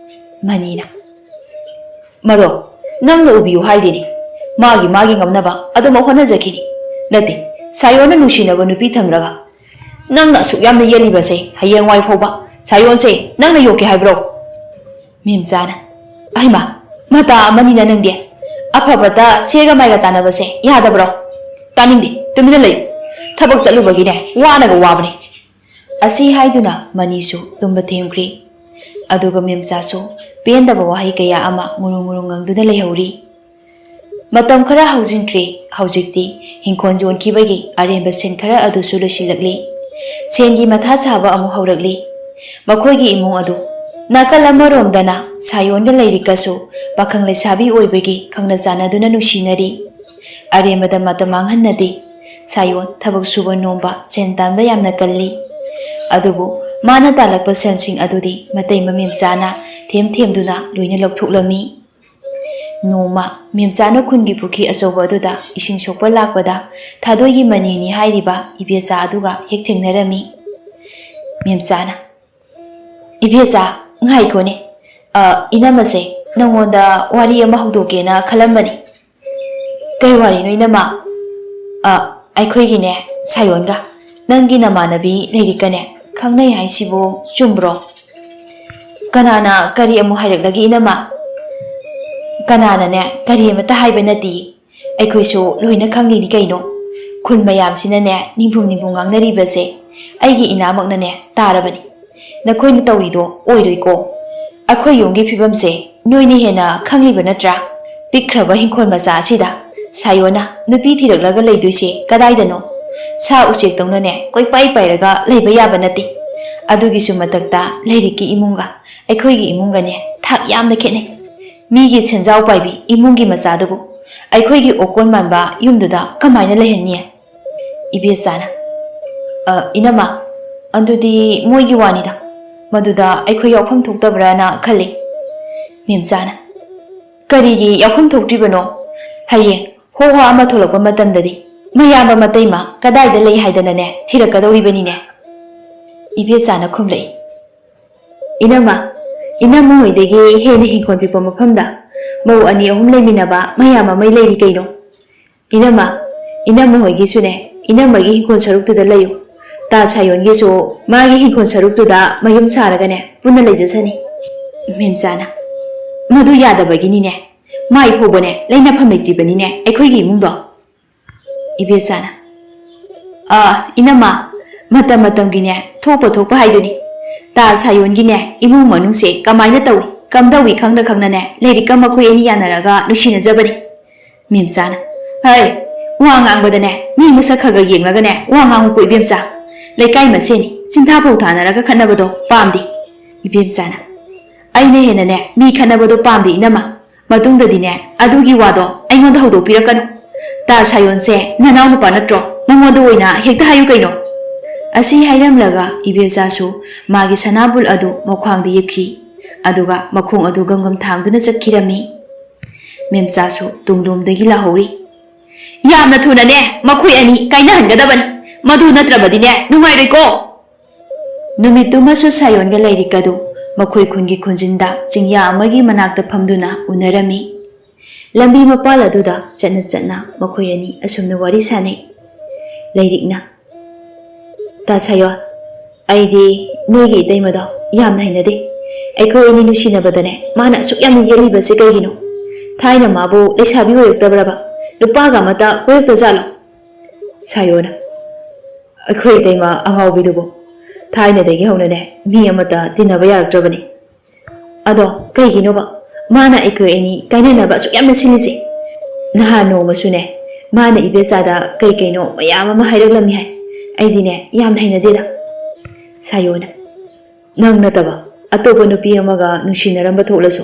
ꯃꯅꯤꯅ, "ꯃꯗꯣ ꯅꯪꯅ ꯎꯕꯤꯌꯨ ꯍꯥꯏꯗꯦꯅꯦ꯫ ꯃꯥꯒꯤ ꯃꯥꯒꯤ ꯉꯝꯅꯕ ꯑꯗꯨꯃꯛ ꯍꯣꯠꯅꯖꯈꯤꯅꯤ꯫ ꯅꯠꯇꯦ, ꯁꯥꯌꯣꯟꯅ ꯅꯨꯡꯁꯤꯅꯕ ꯅꯨꯄꯤ ꯊꯝꯂꯒ ꯅꯪꯅ ꯑꯁꯨꯛ ꯌꯥꯝꯅ ꯌꯦꯜꯂꯤꯕꯁꯦ ꯍꯌꯦꯡꯋꯥꯏ ꯐꯥꯎꯕ ꯁꯥꯌꯣꯟꯁꯦ ꯅꯪꯅ ꯌꯣꯛꯀꯦ ꯍꯥꯏꯕ꯭ꯔꯣ?" ꯃꯦꯝꯆꯥꯅ, "ꯑꯩꯃ, ꯃꯇꯥ ꯑꯃꯅꯤꯅ ꯅꯪꯗꯤ꯫ ꯑꯐꯕꯇ ꯁꯦꯒ ꯃꯥꯏꯒ ꯇꯥꯟꯅꯕꯁꯦ ꯌꯥꯗꯕ꯭ꯔꯣ? ꯇꯥꯅꯤꯡꯗꯦ, ꯇꯨꯃꯤꯟꯅ ꯂꯩꯌꯨ꯫ ꯊꯕꯛ ꯆꯠꯂꯨꯕꯒꯤꯅꯦ ꯋꯥꯅꯒ ꯋꯥꯕꯅꯦ꯫" ꯑꯁꯤ ꯍꯥꯏꯗꯨꯅ ꯃꯅꯤꯁꯨ ꯇꯨꯝꯕ ꯊꯦꯝꯈ꯭ꯔꯤ꯫ ꯑꯗꯨꯒ ꯃꯦꯝꯆꯥꯁꯨ ꯄꯦꯟꯗꯕ ꯋꯥꯍꯩ ꯀꯌꯥ ꯑꯃ ꯉꯨꯔꯨꯡ ꯉꯨꯔꯨꯡ ꯉꯪꯗꯨꯅ ꯂꯩꯍꯧꯔꯤ꯫ ꯃꯇꯝ ꯈꯔ ꯍꯧꯖꯤꯟꯈ꯭ꯔꯦ꯫ ꯍꯧꯖꯤꯛꯇꯤ ꯍꯤꯡꯈꯣꯜ ꯌꯣꯟꯈꯤꯕꯒꯤ ꯑꯔꯦꯝꯕ ꯁꯦꯟ ꯈꯔ ꯑꯗꯨꯁꯨ ꯂꯣꯏꯁꯤꯜꯂꯛꯂꯤ꯫ ꯁꯦꯟꯒꯤ ꯃꯊꯥ ꯁꯥꯕ ꯑꯃꯨꯛ ꯍꯧꯔꯛꯂꯤ꯫ ꯃꯈꯣꯏꯒꯤ ꯏꯃꯨꯡ ꯑꯗꯨ ꯅꯥꯀꯜ ꯑꯃꯔꯣꯝꯗꯅ ꯁꯥꯌꯣꯟꯒ ꯂꯩꯔꯤꯀꯁꯨ ꯄꯥꯈꯪ ꯂꯩꯁꯥꯕꯤ ꯑꯣꯏꯕꯒꯤ ꯈꯪꯅ ꯆꯥꯟꯅꯗꯨꯅ ꯅꯨꯡꯁꯤꯅꯔꯤ꯫ ꯑꯔꯦꯝꯕꯗ ꯃꯇꯝ ꯃꯥꯡꯍꯟꯅꯗꯦ꯫ ꯁꯥꯌꯣꯟ ꯊꯕꯛ ꯁꯨꯕ ꯅꯣꯝꯕ, ꯁꯦꯟ ꯇꯥꯟꯕ ꯌꯥꯝꯅ ꯀꯜꯂꯤ꯫ ꯑꯗꯨꯕꯨ ꯃꯥꯅ ꯇꯥꯜꯂꯛꯄ ꯁꯦꯟꯁꯤꯡ ꯑꯗꯨꯗꯤ ꯃꯇꯩ ꯃꯃꯦꯝꯆꯥꯅ ꯊꯦꯝ ꯊꯦꯝꯗꯨꯅ ꯂꯣꯏꯅ ꯂꯧꯊꯣꯛꯂꯝꯃꯤ꯫ ꯅꯣꯡꯃ ꯃꯦꯝꯆꯥꯅ ꯈꯨꯟꯒꯤ ꯄꯨꯈ꯭ꯔꯤ ꯑꯆꯧꯕ ꯑꯗꯨꯗ ꯏꯁꯤꯡ ꯁꯣꯛꯄ ꯂꯥꯛꯄꯗ ꯊꯥꯗꯣꯏꯒꯤ ꯃꯅꯦꯅꯤ ꯍꯥꯏꯔꯤꯕ ꯏꯕꯦꯆꯥ ꯑꯗꯨꯒ ꯍꯦꯛ ꯊꯦꯡꯅꯔꯝꯃꯤ꯫ ꯃꯦꯝꯆꯥꯅ, "ꯏꯕꯦꯆꯥ, ꯉꯥꯏꯈꯣꯅꯦ꯫ ꯑ, ꯏꯅꯝꯃꯁꯦ ꯅꯪꯉꯣꯟꯗ ꯋꯥꯔꯤ ꯑꯃ ꯍꯧꯗꯣꯛꯀꯦꯅ ꯈꯜꯂꯝꯕꯅꯤ꯫" ꯀꯩ ꯋꯥꯔꯤꯅꯣ, ꯏꯅꯝꯃ? ꯑ, ꯑꯩꯈꯣꯏꯒꯤꯅꯦ, ꯁꯥꯌꯣꯟꯒ ꯅꯪꯒꯤ ꯅꯃꯥꯟꯅꯕꯤ ꯂꯩꯔꯤꯛꯀꯅꯦ ꯈꯪꯅꯩ ꯍꯥꯏꯁꯤꯕꯨ ꯆꯨꯝꯕ꯭ꯔꯣ? ꯀꯅꯥꯅ ꯀꯔꯤ ꯑꯃꯨꯛ ꯍꯥꯏꯔꯛꯂꯒꯦ, ꯏꯅꯝꯃ? ꯀꯅꯥꯅꯅꯦ ꯀꯔꯤ ꯑꯃꯠꯇ ꯍꯥꯏꯕ ꯅꯠꯇꯦ꯫ ꯑꯩꯈꯣꯏꯁꯨ ꯂꯣꯏꯅ ꯈꯪꯂꯤꯅꯤ ꯀꯩꯅꯣ꯫ ꯈꯨꯜ ꯃꯌꯥꯝꯁꯤꯅꯅꯦ ꯅꯤꯡꯐꯨꯡ ꯅꯤꯡꯐꯨꯡ ꯉꯥꯡꯅꯔꯤꯕꯁꯦ ꯑꯩꯒꯤ ꯏꯅꯥꯃꯛꯅꯅꯦ ꯇꯥꯔꯕꯅꯤ꯫ ꯅꯈꯣꯏꯅ ꯇꯧꯔꯤꯗꯣ ꯑꯣꯏꯔꯣꯏꯀꯣ꯫ ꯑꯩꯈꯣꯏ ꯌꯨꯝꯒꯤ ꯐꯤꯕꯝꯁꯦ ꯅꯣꯏꯅ ꯍꯦꯟꯅ ꯈꯪꯂꯤꯕ ꯅꯠꯇ꯭ꯔꯥ? ꯄꯤꯛꯈ꯭ꯔꯕ ꯍꯤꯡꯈꯣꯜ ꯃꯆꯥ ꯑꯁꯤꯗ ꯁꯥꯌꯣꯅ ꯅꯨꯄꯤ ꯊꯤꯔꯛꯂꯒ ꯂꯩꯗꯣꯏꯁꯦ ꯀꯗꯥꯏꯗꯅꯣ? ꯁꯥ ꯎꯆꯦꯛꯇꯧꯅꯅꯦ ꯀꯣꯏꯄꯥꯏ ꯄꯥꯏꯔꯒ ꯂꯩꯕ ꯌꯥꯕ ꯅꯠꯇꯦ꯫ ꯑꯗꯨꯒꯤꯁꯨ ꯃꯊꯛꯇ ꯂꯩꯔꯤꯛꯀꯤ ꯏꯃꯨꯡꯒ ꯑꯩꯈꯣꯏꯒꯤ ꯏꯃꯨꯡꯒꯅꯦ ꯊꯥꯛ ꯌꯥꯝꯅ ꯈꯦꯠꯅꯩ꯫ ꯃꯤꯒꯤ ꯁꯦꯟꯖꯥꯎ ꯄꯥꯏꯕꯤ ꯏꯃꯨꯡꯒꯤ ꯃꯆꯥꯗꯨꯕꯨ ꯑꯩꯈꯣꯏꯒꯤ ꯑꯣꯀꯣꯟ ꯃꯥꯟꯕ ꯌꯨꯝꯗꯨꯗ ꯀꯃꯥꯏꯅ ꯂꯩꯍꯟꯅꯤ? ꯏꯕꯦꯆꯥꯅ, "ꯑ, ꯏꯅꯝꯃ, ꯑꯗꯨꯗꯤ ꯃꯣꯏꯒꯤ ꯋꯥꯅꯤꯗ꯫ ꯃꯗꯨꯗ ꯑꯩꯈꯣꯏ ꯌꯥꯎꯐꯝ ꯊꯣꯛꯇꯕ꯭ꯔꯥꯅ ꯈꯜꯂꯤ꯫" ꯃꯦꯝꯆꯥꯅ, "ꯀꯔꯤꯒꯤ ꯌꯥꯎꯐꯝ ꯊꯣꯛꯇ꯭ꯔꯤꯕꯅꯣ? ꯍꯌꯦꯡ ꯍꯣ ꯍꯣ ꯑꯃ ꯊꯣꯛꯂꯛꯄ ꯃꯇꯝꯗꯗꯤ ꯃꯌꯥꯝꯕ ꯃꯇꯩꯃ ꯀꯗꯥꯏꯗ ꯂꯩ ꯍꯥꯏꯗꯅꯅꯦ ꯊꯤꯔꯛꯀꯗꯧꯔꯤꯕꯅꯤꯅꯦ꯫" ꯏꯕꯦꯆꯥꯅ ꯈꯨꯝꯂꯛꯏ, "ꯏꯅꯝꯃ, ꯏꯅꯝꯃ ꯍꯣꯏꯗꯒꯤ ꯍꯦꯟꯅ ꯍꯤꯡꯈꯣꯜ ꯄꯤꯛꯄ ꯃꯐꯝꯗ ꯃꯧ ꯑꯅꯤ ꯑꯍꯨꯝ ꯂꯩꯃꯤꯟꯅꯕ ꯃꯌꯥꯝ ꯑꯃ ꯂꯩꯔꯤ ꯀꯩꯅꯣ꯫ ꯏꯅꯝꯃ, ꯏꯅꯝꯃ ꯍꯣꯏꯒꯤꯁꯨꯅꯦ, ꯏꯅꯝꯃꯒꯤ ꯍꯤꯡꯈꯣꯜ ꯁꯔꯨꯛꯇꯨꯗ ꯂꯩꯌꯨ꯫ ꯇꯥ ꯁꯥꯌꯣꯟꯒꯤꯁꯨ ꯃꯥꯒꯤ ꯍꯤꯡꯈꯣꯜ ꯁꯔꯨꯛꯇꯨꯗ ꯃꯌꯨꯝ ꯁꯥꯔꯒꯅꯦ ꯄꯨꯟꯅ ꯂꯩꯖꯁꯅꯤ꯫" ꯃꯦꯝꯆꯥꯅ, "ꯃꯗꯨ ꯌꯥꯗꯕꯒꯤꯅꯤꯅꯦ꯫ ꯃꯥꯏ ꯐꯥꯎꯕꯅꯦ ꯂꯩꯅꯐꯝ ꯂꯩꯇ꯭ꯔꯤꯕꯅꯤꯅꯦ ꯑꯩꯈꯣꯏꯒꯤ ꯏꯃꯨꯡꯗꯣ꯫" ꯏꯕꯦꯆꯥꯅ, "ꯑ, ꯏꯅꯝꯃ, ꯃꯇꯝ ꯃꯇꯝꯒꯤꯅꯦ ꯊꯣꯛꯄ ꯊꯣꯛꯄ ꯍꯥꯏꯗꯨꯅꯤ꯫ ꯇꯥ ꯁꯥꯌꯣꯟꯒꯤꯅꯦ ꯏꯃꯨꯡ ꯃꯅꯨꯡꯁꯦ ꯀꯃꯥꯏꯅ ꯇꯧꯏ ꯀꯝꯗꯧꯏ ꯈꯪꯅ ꯈꯪꯅꯅꯦ ꯂꯩꯔꯤꯛꯀ ꯃꯈꯣꯏ ꯑꯅꯤ ꯌꯥꯅꯔꯒ ꯅꯨꯡꯁꯤꯅꯖꯕꯅꯤ꯫" ꯃꯦꯝꯆꯥꯅ, "ꯍꯩ, ꯋꯥ ꯉꯥꯡꯕꯗꯅꯦ ꯃꯤ ꯃꯁꯛ ꯈꯔ ꯈꯔ ꯌꯦꯡꯂꯒꯅꯦ ꯋꯥ ꯉꯥꯡꯉꯨꯀꯣ ꯏꯕꯦꯝꯆꯥ꯫ ꯂꯩꯀꯥꯏ ꯃꯁꯦꯟꯅꯤ ꯆꯤꯟꯊꯥ ꯐꯧ ꯊꯥꯅꯔꯒ ꯈꯠꯅꯕꯗꯣ ꯄꯥꯝꯗꯦ꯫" ꯏꯕꯦꯝꯆꯥꯅ, "ꯑꯩꯅ ꯍꯦꯟꯅꯅꯦ ꯃꯤ ꯈꯠꯅꯕꯗꯣ ꯄꯥꯝꯗꯦ ꯏꯅꯝꯃ꯫ ꯃꯇꯨꯡꯗꯗꯤꯅꯦ ꯑꯗꯨꯒꯤ ꯋꯥꯗꯣ ꯑꯩꯉꯣꯟꯗ ꯍꯧꯗꯣꯛꯄꯤꯔꯛꯀꯅꯨ꯫ ꯇꯥ ꯁꯥꯌꯣꯟꯁꯦ ꯅꯅꯥꯎ ꯅꯨꯄꯥ ꯅꯠꯇ꯭ꯔꯣ? ꯃꯉꯣꯟꯗ ꯑꯣꯏꯅ ꯍꯦꯛꯇ ꯍꯥꯏꯌꯨ ꯀꯩꯅꯣ꯫" ꯑꯁꯤ ꯍꯥꯏꯔꯝꯂꯒ ꯏꯕꯦꯝꯆꯥꯁꯨ ꯃꯥꯒꯤ ꯁꯅꯥꯕꯨꯜ ꯑꯗꯨ ꯃꯈ꯭ꯋꯥꯡꯗ ꯌꯦꯞꯈꯤ꯫ ꯑꯗꯨꯒ ꯃꯈꯣꯡ ꯑꯗꯨ ꯒꯝꯒꯝ ꯊꯥꯡꯗꯨꯅ ꯆꯠꯈꯤꯔꯝꯃꯤ꯫ ꯃꯦꯝꯆꯥꯁꯨ ꯇꯨꯡꯂꯣꯝꯗꯒꯤ ꯂꯥꯎꯍꯧꯔꯤ, "ꯌꯥꯝꯅ ꯊꯨꯅꯅꯦ ꯃꯈꯣꯏ ꯑꯅꯤ ꯀꯥꯏꯅꯍꯟꯒꯗꯕꯅꯤ꯫ ꯃꯗꯨ ꯅꯠꯇ꯭ꯔꯕꯗꯤꯅꯦ ꯅꯨꯡꯉꯥꯏꯔꯣꯏꯀꯣ꯫" ꯅꯨꯃꯤꯠꯇꯨꯃꯁꯨ ꯁꯥꯌꯣꯟꯒ ꯂꯩꯔꯤꯛꯀꯗꯨ ꯃꯈꯣꯏ ꯈꯨꯟꯒꯤ ꯈꯨꯟꯖꯤꯟꯗ ꯆꯤꯡꯌꯥ ꯑꯃꯒꯤ ꯃꯅꯥꯛꯇ ꯐꯝꯗꯨꯅ ꯎꯅꯔꯝꯃꯤ꯫ ꯂꯝꯕꯤ ꯃꯄꯥꯜ ꯑꯗꯨꯗ ꯆꯠꯅ ꯆꯠꯅ ꯃꯈꯣꯏ ꯑꯅꯤ ꯑꯁꯨꯝꯅ ꯋꯥꯔꯤ ꯁꯥꯅꯩ꯫ ꯂꯩꯔꯤꯛꯅ, "ꯇꯥ ꯁꯥꯌꯣ, ꯑꯩꯗꯤ ꯅꯣꯏꯒꯤ ꯏꯇꯩꯃꯗꯣ ꯌꯥꯝꯅ ꯍꯩꯅꯗꯦ꯫ ꯑꯩꯈꯣꯏ ꯑꯅꯤ ꯅꯨꯡꯁꯤꯅꯕꯗꯅꯦ, ꯃꯥꯅ ꯑꯁꯨꯛ ꯌꯥꯝꯅ ꯌꯦꯠꯂꯤꯕꯁꯦ ꯀꯩꯒꯤꯅꯣ? ꯊꯥꯏꯅ ꯃꯥꯕꯨ ꯂꯩꯁꯥꯕꯤ ꯑꯣꯏꯔꯛꯇꯕ꯭ꯔꯕ? ꯅꯨꯄꯥꯒ ꯑꯃꯠꯇ ꯀꯣꯏꯔꯛꯇꯖꯥꯠꯂꯣ?" ꯁꯥꯌꯣꯅ, "ꯑꯩꯈꯣꯏ ꯏꯇꯩꯃ ꯑꯉꯥꯎꯕꯤꯗꯨꯕꯨ ꯊꯥꯏꯅꯗꯒꯤ ꯍꯧꯅꯅꯦ ꯃꯤ ꯑꯃꯠꯇ ꯇꯤꯟꯅꯕ ꯌꯥꯔꯛꯇ꯭ꯔꯕꯅꯤ꯫ ꯑꯗꯣ ꯀꯩꯒꯤꯅꯣꯕ ꯃꯥꯅ ꯑꯩꯈꯣꯏ ꯑꯅꯤ ꯀꯥꯏꯅꯅꯕ ꯑꯁꯨꯛ ꯌꯥꯝꯅ ꯁꯤꯜꯂꯤꯁꯦ? ꯅꯍꯥꯟ ꯅꯣꯡꯃꯁꯨꯅꯦ ꯃꯥꯅ ꯏꯕꯦꯆꯥꯗ ꯀꯩ ꯀꯩꯅꯣ ꯃꯌꯥꯝ ꯑꯃ ꯍꯥꯏꯔꯛꯂꯝꯃꯤ ꯍꯥꯏ꯫ ꯑꯩꯗꯤꯅꯦ ꯌꯥꯝꯅ ꯍꯩꯅꯗꯦꯗ꯫" ꯁꯥꯌꯣꯅ, "ꯅꯪ ꯅꯠꯇꯕ ꯑꯇꯣꯞꯄ ꯅꯨꯄꯤ ꯑꯃꯒ ꯅꯨꯡꯁꯤꯅꯔꯝꯕ ꯊꯣꯛꯂꯁꯨ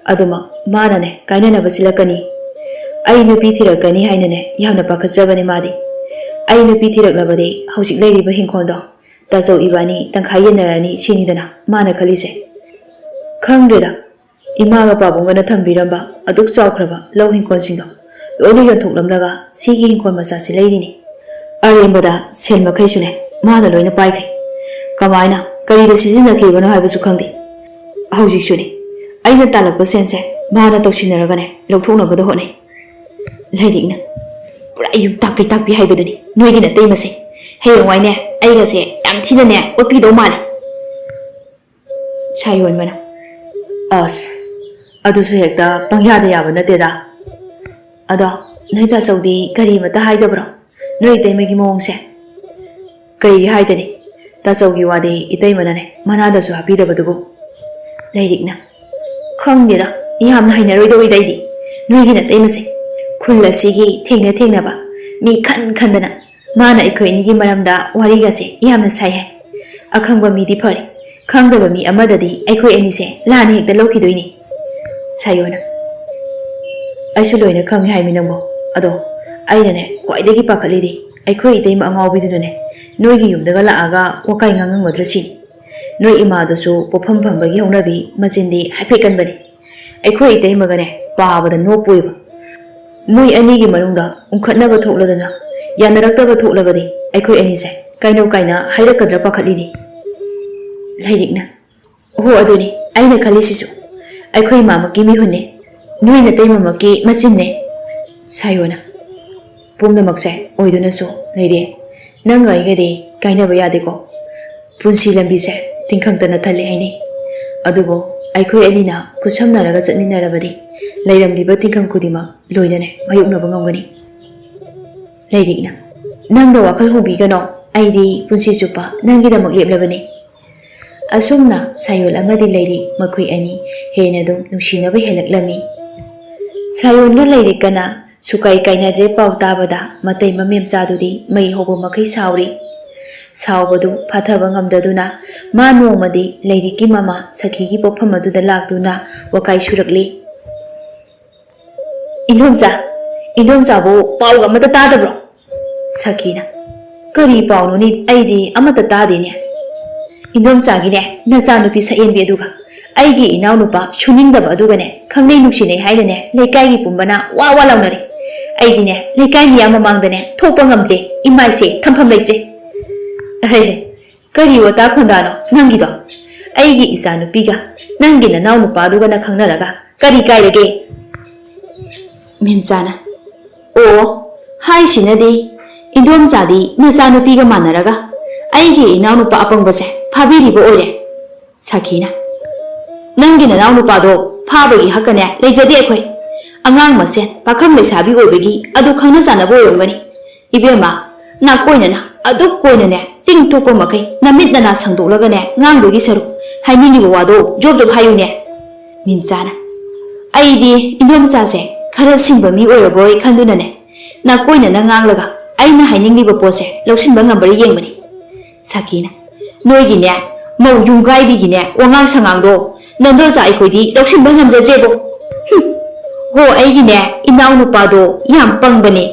ꯑꯗꯨꯃꯛ ꯃꯥꯅꯅꯦ ꯀꯥꯏꯅꯅꯕ ꯁꯤꯜꯂꯛꯀꯅꯤ꯫ ꯑꯩ ꯅꯨꯄꯤ ꯊꯤꯔꯛꯀꯅꯤ ꯍꯥꯏꯅꯅꯦ ꯌꯥꯝꯅ ꯄꯥꯈꯠꯆꯕꯅꯦ ꯃꯥꯗꯤ꯫ ꯑꯩ ꯅꯨꯄꯤ ꯊꯤꯔꯛꯂꯕꯗꯤ ꯍꯧꯖꯤꯛ ꯂꯩꯔꯤꯕ ꯍꯤꯡꯈꯣꯜꯗꯣ ꯇꯥꯆꯧ ꯏꯕꯥꯅꯤ ꯇꯪꯈꯥꯏ ꯌꯦꯟꯅꯔꯅꯤ ꯁꯤꯅꯤꯗꯅ ꯃꯥꯅ ꯈꯜꯂꯤꯁꯦ꯫ ꯈꯪꯗ꯭ꯔꯦꯗ, ꯏꯃꯥꯒ ꯄꯥꯕꯨꯡꯒꯅ ꯊꯝꯕꯤꯔꯝꯕ ꯑꯗꯨꯛ ꯆꯥꯎꯈ꯭ꯔꯕ ꯂꯧ ꯍꯤꯡꯈꯣꯜꯁꯤꯡꯗꯣ ꯂꯣꯏꯅ ꯌꯣꯟꯊꯣꯛꯂꯝꯂꯒ ꯁꯤꯒꯤ ꯍꯤꯡꯈꯣꯜ ꯃꯆꯥꯁꯤ ꯂꯩꯔꯤꯅꯤ꯫ ꯑꯔꯦꯝꯕꯗ ꯁꯦꯜ ꯃꯈꯩꯁꯨꯅꯦ ꯃꯥꯅ ꯂꯣꯏꯅ ꯄꯥꯏꯈ꯭ꯔꯦ꯫ ꯀꯃꯥꯏꯅ, ꯀꯔꯤꯗ ꯁꯤꯖꯤꯟꯅꯈꯤꯕꯅꯣ ꯍꯥꯏꯕꯁꯨ ꯈꯪꯗꯦ꯫ ꯍꯧꯖꯤꯛꯁꯨꯅꯦ ꯑꯩꯅ ꯇꯥꯜꯂꯛꯄ ꯁꯦꯟꯁꯦ ꯃꯥꯅ ꯇꯧꯁꯤꯟꯅꯔꯒꯅꯦ ꯂꯧꯊꯣꯛꯅꯕꯗ ꯍꯣꯠꯅꯩ꯫" ꯂꯩꯔꯤꯛꯅ, "ꯄꯨꯔꯥ ꯌꯨꯝ ꯇꯥꯛꯄꯤ ꯇꯥꯛꯄꯤ ꯍꯥꯏꯕꯗꯨꯅꯤ ꯅꯣꯏꯒꯤ ꯅꯇꯩꯃꯁꯦ꯫ ꯍꯌꯦꯡꯋꯥꯏꯅꯦ ꯑꯩꯒꯁꯦ ꯌꯥꯝ ꯊꯤꯅꯅꯦ ꯑꯣꯠꯄꯤꯗꯧ ꯃꯥꯜꯂꯦ꯫" ꯁꯥꯌꯣꯟꯕꯅ, "ꯑꯁ, ꯑꯗꯨꯁꯨ ꯍꯦꯛꯇ ꯄꯪꯌꯥꯗ ꯌꯥꯕ ꯅꯠꯇꯦꯗ꯫ ꯑꯗꯣ ꯅꯣꯏ ꯇꯥꯆꯧꯗꯤ ꯀꯔꯤꯃꯇ ꯍꯥꯏꯗꯕ꯭ꯔꯣ ꯅꯣꯏ ꯏꯇꯩꯃꯒꯤ ꯃꯑꯣꯡꯁꯦ?" "ꯀꯩꯒꯤ ꯍꯥꯏꯗꯅꯤ? ꯇꯥꯆꯧꯒꯤ ꯋꯥꯗꯤ ꯏꯇꯩꯃꯅꯅꯦ ꯃꯅꯥꯗꯁꯨ ꯍꯥꯞꯄꯤꯗꯕꯗꯨꯕꯨ꯫" ꯂꯩꯔꯤꯛꯅ, "ꯈꯪꯗꯦꯗ, ꯌꯥꯝꯅ ꯍꯩꯅꯔꯣꯏꯗꯧꯔꯤꯗ ꯑꯩꯗꯤ ꯅꯣꯏꯒꯤ ꯅꯇꯩꯃꯁꯦ꯫ ꯈꯨꯜ ꯑꯁꯤꯒꯤ ꯊꯦꯡꯅ ꯊꯦꯡꯅꯕ ꯃꯤ ꯈꯟ ꯈꯟꯗꯅ ꯃꯥꯅ ꯑꯩꯈꯣꯏ ꯑꯅꯤꯒꯤ ꯃꯔꯝꯗ ꯋꯥꯔꯤꯒꯁꯦ ꯌꯥꯝꯅ ꯁꯥꯏ ꯍꯥꯏ꯫ ꯑꯈꯪꯕ ꯃꯤꯗꯤ ꯐꯔꯦ, ꯈꯪꯗꯕ ꯃꯤ ꯑꯃꯗꯗꯤ ꯑꯩꯈꯣꯏ ꯑꯅꯤꯁꯦ ꯂꯥꯟꯅ ꯍꯦꯛꯇ ꯂꯧꯈꯤꯗꯣꯏꯅꯤ꯫" ꯁꯥꯌꯣꯅ, "ꯑꯩꯁꯨ ꯂꯣꯏꯅ ꯈꯪꯉꯦ ꯍꯥꯏꯃꯤ ꯅꯪꯕꯣ꯫ ꯑꯗꯣ ꯑꯩꯅꯅꯦ ꯈ꯭ꯋꯥꯏꯗꯒꯤ ꯄꯥꯈꯠꯂꯤꯗꯤ ꯑꯩꯈꯣꯏ ꯏꯇꯩꯃ ꯑꯉꯥꯎꯕꯤꯗꯨꯅꯅꯦ ꯅꯣꯏꯒꯤ ꯌꯨꯝꯗꯒ ꯂꯥꯛꯑꯒ ꯋꯥꯀꯥꯏ ꯉꯥꯡꯉꯝꯒꯗ꯭ꯔꯥ ꯁꯤꯅꯤ꯫ ꯅꯣꯏ ꯏꯃꯥꯗꯨꯁꯨ ꯄꯣꯛꯐꯝ ꯐꯝꯕꯒꯤ ꯍꯧꯅꯕꯤ ꯃꯆꯤꯟꯗꯤ ꯍꯥꯏꯐꯦꯠ ꯀꯟꯕꯅꯤ꯫ ꯑꯩꯈꯣꯏ ꯏꯇꯩꯃꯒꯅꯦ ꯄꯥꯕꯗ ꯅꯣꯛꯄꯣꯏꯕ꯫ ꯃꯣꯏ ꯑꯅꯤꯒꯤ ꯃꯅꯨꯡꯗ ꯎꯪꯈꯠꯅꯕ ꯊꯣꯛꯂꯗꯅ ꯌꯥꯅꯔꯛꯇꯕ ꯊꯣꯛꯂꯕꯗꯤ ꯑꯩꯈꯣꯏ ꯑꯅꯤꯁꯦ ꯀꯩꯅꯧ ꯀꯥꯏꯅ ꯍꯥꯏꯔꯛꯀꯗ꯭ꯔꯥ ꯄꯥꯈꯠꯂꯤꯅꯤ꯫" ꯂꯩꯔꯤꯛꯅ, "ꯑꯣꯍꯣ, ꯑꯗꯨꯅꯤ ꯑꯩꯅ ꯈꯜꯂꯤꯁꯤꯁꯨ꯫ ꯑꯩꯈꯣꯏ ꯏꯃꯥꯃꯛꯀꯤ ꯃꯤꯍꯨꯟꯅꯤ꯫ ꯅꯣꯏ ꯅꯇꯩꯃꯃꯛꯀꯤ ꯃꯆꯤꯟꯅꯦ꯫ ꯁꯥꯌꯣꯅ, ꯄꯨꯝꯅꯃꯛꯁꯦ ꯑꯣꯏꯗꯨꯅꯁꯨ ꯂꯩꯔꯦ꯫ ꯅꯪꯒ ꯑꯩꯒꯗꯤ ꯀꯥꯏꯅꯕ ꯌꯥꯗꯦꯀꯣ꯫ ꯄꯨꯟꯁꯤ ꯂꯝꯕꯤꯁꯦ ꯇꯤꯡꯈꯪꯇꯅ ꯊꯜꯂꯦ ꯍꯥꯏꯅꯩ꯫ ꯑꯗꯨꯕꯨ ꯑꯩꯈꯣꯏ ꯑꯅꯤꯅ ꯈꯨꯠꯁꯝꯅꯔꯒ ꯆꯠꯃꯤꯟꯅꯔꯕꯗꯤ ꯂꯩꯔꯝꯂꯤꯕ ꯇꯤꯡꯈꯪ ꯈꯨꯗꯤꯡꯃꯛ ꯂꯣꯏꯅꯅꯦ ꯃꯥꯌꯣꯛꯅꯕ ꯉꯝꯒꯅꯤ꯫ ꯂꯩꯔꯤꯛꯅ, ꯅꯪꯅ ꯋꯥꯈꯜ ꯍꯣꯡꯕꯤꯒꯅꯣ, ꯑꯩꯗꯤ ꯄꯨꯟꯁꯤ ꯆꯨꯞꯄ ꯅꯪꯒꯤꯗꯃꯛ ꯂꯦꯞꯂꯕꯅꯤ꯫ ꯑꯁꯨꯝꯅ ꯁꯥꯌꯣꯜ ꯑꯃꯗꯤ ꯂꯩꯔꯤꯛ ꯃꯈꯣꯏ ꯑꯅꯤ ꯍꯦꯟꯅ ꯑꯗꯨꯝ ꯅꯨꯡꯁꯤꯅꯕ ꯍꯦꯜꯂꯛꯂꯝꯃꯤ꯫ ꯁꯥꯌꯣꯟꯒ ꯂꯩꯔꯤꯛꯀꯅ ꯁꯨꯀꯥꯏ ꯀꯥꯏꯅꯗ꯭ꯔꯦ ꯄꯥꯎ ꯇꯥꯕꯗ ꯃꯇꯩ ꯃꯃꯦꯝꯆꯥꯗꯨꯗꯤ ꯃꯩ ꯍꯧꯕ ꯃꯈꯩ ꯁꯥꯎꯔꯤ꯫ ꯁꯥꯎꯕꯗꯨ ꯐꯥꯊꯕ ꯉꯝꯗꯗꯨꯅ ꯃꯥ ꯅꯣꯡꯃꯗꯤ ꯂꯩꯔꯤꯛꯀꯤ ꯃꯃꯥ ꯁꯈꯤꯒꯤ ꯄꯣꯛꯐꯝ ꯑꯗꯨꯗ ꯂꯥꯛꯇꯨꯅ ꯋꯥꯀꯥꯏ ꯁꯨꯔꯛꯂꯤ꯫ "ꯏꯟꯗꯣꯝꯆꯥ, ꯏꯟꯗꯣꯝꯆꯥꯕꯨ ꯄꯥꯎꯒ ꯑꯃꯠꯇ ꯇꯥꯗꯕ꯭ꯔꯣ?" ꯁꯈꯤꯅ, "ꯀꯔꯤ ꯄꯥꯎꯅꯣꯅꯤ? ꯑꯩꯗꯤ ꯑꯃꯠꯇ ꯇꯥꯗꯦꯅꯦ꯫ ꯏꯟꯗꯣꯝꯆꯥꯒꯤꯅꯦ ꯅꯆꯥꯅꯨꯄꯤ ꯁꯛꯍꯦꯟꯕꯤ ꯑꯗꯨꯒ ꯑꯩꯒꯤ ꯏꯅꯥꯎꯅꯨꯄꯥ ꯁꯨꯅꯤꯡꯗꯕ ꯑꯗꯨꯒꯅꯦ ꯈꯪꯅꯩ ꯅꯨꯡꯁꯤꯅꯩ ꯍꯥꯏꯅꯅꯦ ꯂꯩꯀꯥꯏꯒꯤ ꯄꯨꯝꯕꯅ ꯋꯥ ꯋꯥ ꯂꯥꯎꯅꯔꯦ꯫ ꯑꯩꯗꯤꯅꯦ ꯂꯩꯀꯥꯏ ꯃꯤꯌꯥꯝ ꯃꯃꯥꯡꯗꯅꯦ ꯊꯣꯛꯄ ꯉꯝꯗ꯭ꯔꯦ, ꯏꯃꯥꯏꯁꯦ ꯊꯝꯐꯝ ꯂꯩꯇ꯭ꯔꯦ꯫ ꯑꯍꯩ, ꯀꯔꯤ ꯋꯥꯇꯥ ꯈꯣꯟꯗꯥꯅꯣ ꯅꯪꯒꯤꯗꯣ? ꯑꯩꯒꯤ ꯏꯆꯥꯅꯨꯄꯤꯒ ꯅꯪꯒꯤ ꯅꯅꯥꯎ ꯅꯨꯄꯥꯗꯨꯒꯅ ꯈꯪꯅꯔꯒ ꯀꯔꯤ ꯀꯥꯏꯔꯒꯦ?" ꯃꯦꯝꯆꯥꯅ, "ꯑꯣ, ꯍꯥꯏꯁꯤꯅꯗꯤ ꯏꯟꯗꯣꯝꯆꯥꯗꯤ ꯅꯆꯥꯅꯨꯄꯤꯒ ꯃꯥꯟꯅꯔꯒ ꯑꯩꯒꯤ ꯏꯅꯥꯎꯅꯨꯄꯥ ꯑꯄꯪꯕꯁꯦ ꯐꯥꯕꯤꯔꯤꯕ ꯑꯣꯏꯔꯦ꯫" ꯁꯈꯤꯅ, "ꯅꯪꯒꯤ ꯅꯅꯥꯎ ꯅꯨꯄꯥꯗꯣ ꯐꯥꯕꯒꯤ ꯍꯛꯀꯅꯦ ꯂꯩꯖꯗꯦ ꯑꯩꯈꯣꯏ꯫ ꯑꯉꯥꯡ ꯃꯁꯦꯟ ꯄꯥꯈꯪ ꯂꯩꯁꯥꯕꯤ ꯑꯣꯏꯕꯒꯤ ꯑꯗꯨ ꯈꯪꯅ ꯆꯥꯟꯅꯕ ꯑꯣꯏꯔꯝꯒꯅꯤ꯫ ꯏꯕꯦꯝꯃ, ꯅꯥꯀꯣꯏꯅꯅ ꯑꯗꯨꯛ ꯀꯣꯏꯅꯅꯦ ꯇꯤꯡ ꯊꯣꯛꯄ ꯃꯈꯩ ꯅꯃꯤꯠ ꯅꯅꯥ ꯁꯪꯗꯣꯛꯂꯒꯅꯦ ꯉꯥꯡꯗꯣꯏꯒꯤ ꯁꯔꯨꯛ ꯍꯥꯏꯅꯤꯡꯉꯤꯕ ꯋꯥꯗꯣ ꯖꯣꯞ ꯖꯣꯞ ꯍꯥꯏꯌꯨꯅꯦ꯫" ꯃꯦꯝꯆꯥꯅ, "ꯑꯩꯗꯤ ꯏꯟꯗꯣꯝꯆꯥꯁꯦ ꯈꯔ ꯁꯤꯡꯕ ꯃꯤ ꯑꯣꯏꯔꯕꯣꯏ ꯈꯟꯗꯨꯅꯅꯦ ꯅꯥꯀꯣꯏꯅꯅ ꯉꯥꯡꯂꯒ ꯑꯩꯅ ꯍꯥꯏꯅꯤꯡꯂꯤꯕ ꯄꯣꯠꯁꯦ ꯂꯧꯁꯤꯟꯕ ꯉꯝꯕ꯭ꯔꯥ ꯌꯦꯡꯕꯅꯤ꯫" ꯁꯈꯤꯅ, "ꯅꯣꯏꯒꯤꯅꯦ ꯃꯧ ꯌꯨꯝꯒꯥꯏꯕꯤꯒꯤꯅꯦ ꯋꯥꯉꯥꯡ ꯁꯉꯥꯡꯗꯣ ꯅꯟꯗꯣꯆꯥ ꯑꯩꯈꯣꯏꯗꯤ ꯂꯧꯁꯤꯟꯕ ꯉꯝꯖꯗ꯭ꯔꯦꯕꯣ꯫ ꯍꯨꯝ, ꯍꯣ, ꯑꯩꯒꯤꯅꯦ ꯏꯅꯥꯎꯅꯨꯄꯥꯗꯣ ꯌꯥꯝ ꯄꯪꯕꯅꯦ꯫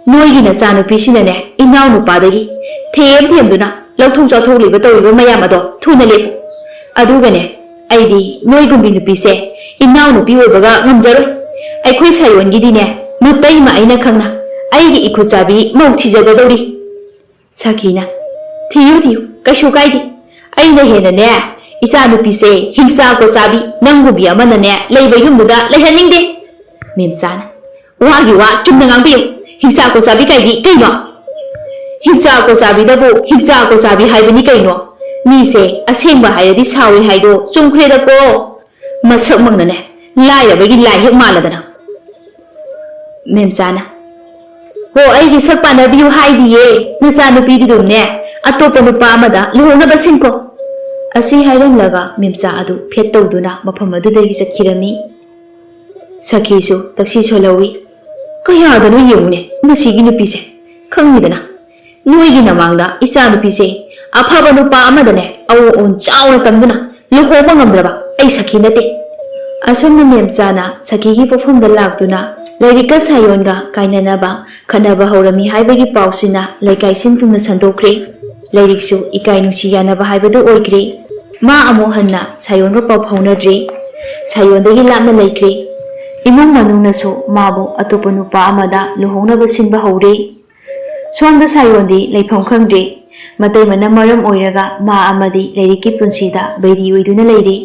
ꯅꯣꯏꯒꯤ ꯅꯆꯥꯅꯨꯄꯤꯁꯤꯅꯅꯦ ꯏꯅꯥꯎꯅꯨꯄꯥꯗꯒꯤ ꯊꯦꯝ ꯊꯦꯝꯗꯨꯅ ꯂꯧꯊꯣꯛ ꯆꯥꯊꯣꯛꯂꯤꯕ ꯇꯧꯔꯤꯕ ꯃꯌꯥꯝ ꯑꯗꯣ ꯊꯨꯅ ꯂꯦꯞꯄꯨ꯫ ꯑꯗꯨꯒꯅꯦ ꯑꯩꯗꯤ ꯅꯣꯏꯒꯨꯝꯕꯤ ꯅꯨꯄꯤꯁꯦ ꯏꯅꯥꯎꯅꯨꯄꯤ ꯑꯣꯏꯕꯒ ꯉꯝꯖꯔꯣꯏ꯫ ꯑꯩꯈꯣꯏ ꯁꯥꯌꯣꯟꯒꯤꯗꯤꯅꯦ ꯃꯇꯩꯃ ꯑꯩꯅ ꯈꯪꯅ ꯑꯩꯒꯤ ꯏꯈꯨꯠ ꯆꯥꯕꯤ ꯃꯧ ꯊꯤꯖꯒꯗꯧꯔꯤ꯫" ꯁꯈꯤꯅ, "ꯊꯤꯌꯨ ꯊꯤꯌꯨ, ꯀꯩꯁꯨ ꯀꯥꯏꯗꯦ꯫ ꯑꯩꯅ ꯍꯦꯟꯅꯅꯦ ꯏꯆꯥ ꯅꯨꯄꯤꯁꯦ ꯍꯤꯡꯆꯥ ꯀꯣꯆꯥꯕꯤ ꯅꯪꯒꯨꯝꯕꯤ ꯑꯃꯅꯅꯦ ꯂꯩꯕ ꯌꯨꯝꯗꯨꯗ ꯂꯩꯍꯟꯅꯤꯡꯗꯦ꯫ ꯃꯦꯝꯆꯥꯅ, "ꯋꯥꯒꯤ ꯋꯥ ꯆꯨꯝꯅ ꯉꯥꯡꯕꯤꯌꯨ꯫ ꯍꯤꯡꯆꯥ ꯀꯣꯆꯥꯕꯤ ꯀꯥꯏꯗꯤ ꯀꯩꯅꯣ? ꯍꯤꯡꯆꯥ ꯀꯣꯆꯥꯕꯤꯗꯕꯨ ꯍꯤꯡꯆꯥ ꯀꯣꯆꯥꯕꯤ ꯍꯥꯏꯕꯅꯤ ꯀꯩꯅꯣ? ꯃꯤꯁꯦ ꯑꯁꯦꯡꯕ ꯍꯥꯏꯔꯗꯤ ꯁꯥꯎꯏ ꯍꯥꯏꯗꯣ ꯆꯨꯝꯈ꯭ꯔꯦꯗꯀꯣ꯫ ꯃꯁꯛꯃꯛꯅꯅꯦ, ꯂꯥꯏꯔꯕꯒꯤ ꯂꯥꯏ ꯍꯦꯛ ꯃꯥꯜꯂꯗꯅ꯫" ꯃꯦꯝꯆꯥꯅ, "ꯍꯣ, ꯑꯩꯒꯤ ꯁꯛ ꯄꯥꯟꯅꯕꯤꯌꯨ ꯍꯥꯏꯗꯤꯌꯦ꯫ ꯅꯆꯥꯅꯨꯄꯤꯗꯨꯗꯨꯝꯅꯦ ꯑꯇꯣꯞꯄ ꯅꯨꯄꯥ ꯑꯃꯗ ꯂꯨꯍꯣꯡꯅꯕ ꯁꯤꯟꯈꯣ꯫" ꯑꯁꯤ ꯍꯥꯏꯔꯝꯂꯒ ꯃꯦꯝꯆꯥ ꯑꯗꯨ ꯐꯦꯠ ꯇꯧꯗꯨꯅ ꯃꯐꯝ ꯑꯗꯨꯗꯒꯤ ꯆꯠꯈꯤꯔꯝꯃꯤ꯫ ꯁꯈꯤꯁꯨ ꯇꯛꯁꯤ ꯁꯣꯜꯍꯧꯏ꯫ "ꯀꯌꯥꯗꯅꯣ ꯌꯦꯡꯉꯨꯅꯦ ꯃꯁꯤꯒꯤ ꯅꯨꯄꯤꯁꯦ꯫ ꯈꯪꯉꯤꯗꯅ, ꯅꯣꯏꯒꯤ ꯅꯃꯥꯡꯗ ꯏꯆꯥ ꯅꯨꯄꯤꯁꯦ ꯑꯐꯕ ꯅꯨꯄꯥ ꯑꯃꯗꯅꯦ ꯑꯑꯣꯟ ꯑꯑꯣꯟ ꯆꯥꯎꯅ ꯇꯝꯗꯨꯅ ꯂꯨꯍꯣꯡꯕ ꯉꯝꯗ꯭ꯔꯕ ꯑꯩ ꯁꯈꯤ ꯅꯠꯇꯦ꯫" ꯑꯁꯨꯝꯅ ꯃꯦꯝꯆꯥꯅ ꯁꯈꯤꯒꯤ ꯄꯣꯛꯐꯝꯗ ꯂꯥꯛꯇꯨꯅ ꯂꯥꯏꯔꯤꯛꯀ ꯁꯥꯌꯣꯟꯒ ꯀꯥꯏꯅꯅꯕ ꯈꯠꯅꯕ ꯍꯧꯔꯝꯃꯤ ꯍꯥꯏꯕꯒꯤ ꯄꯥꯎꯁꯤꯅ ꯂꯩꯀꯥꯏ ꯁꯤꯟ ꯊꯨꯡꯅ ꯁꯟꯗꯣꯛꯈ꯭ꯔꯦ꯫ ꯂꯥꯏꯔꯤꯛꯁꯨ ꯏꯀꯥꯏ ꯅꯨꯡꯁꯤ ꯌꯥꯅꯕ ꯍꯥꯏꯕꯗꯨ ꯑꯣꯏꯈ꯭ꯔꯦ꯫ ꯃꯥ ꯑꯃꯨꯛ ꯍꯟꯅ ꯁꯥꯌꯣꯟꯒ ꯄꯥꯎ ꯐꯥꯎꯅꯗ꯭ꯔꯦ꯫ ꯁꯥꯌꯣꯟꯗꯒꯤ ꯂꯥꯞꯅ ꯂꯩꯈ꯭ꯔꯦ꯫ ꯏꯃꯨꯡ ꯃꯅꯨꯡꯅꯁꯨ ꯃꯥꯕꯨ ꯑꯇꯣꯞꯄ ꯅꯨꯄꯥ ꯑꯃꯗ ꯂꯨꯍꯣꯡꯅꯕ ꯁꯤꯟꯕ ꯍꯧꯔꯦ꯫ ꯁꯣꯝꯗ ꯁꯥꯌꯣꯟꯗꯤ ꯂꯩꯐꯝ ꯈꯪꯗ꯭ꯔꯦ꯫ ꯃꯇꯩꯃꯅ ꯃꯔꯝ ꯑꯣꯏꯔꯒ ꯃꯥ ꯑꯃꯗꯤ ꯂꯥꯏꯔꯤꯛꯀꯤ ꯄꯨꯟꯁꯤꯗ ꯕꯩꯔꯤ ꯑꯣꯏꯗꯨꯅ ꯂꯩꯔꯦ꯫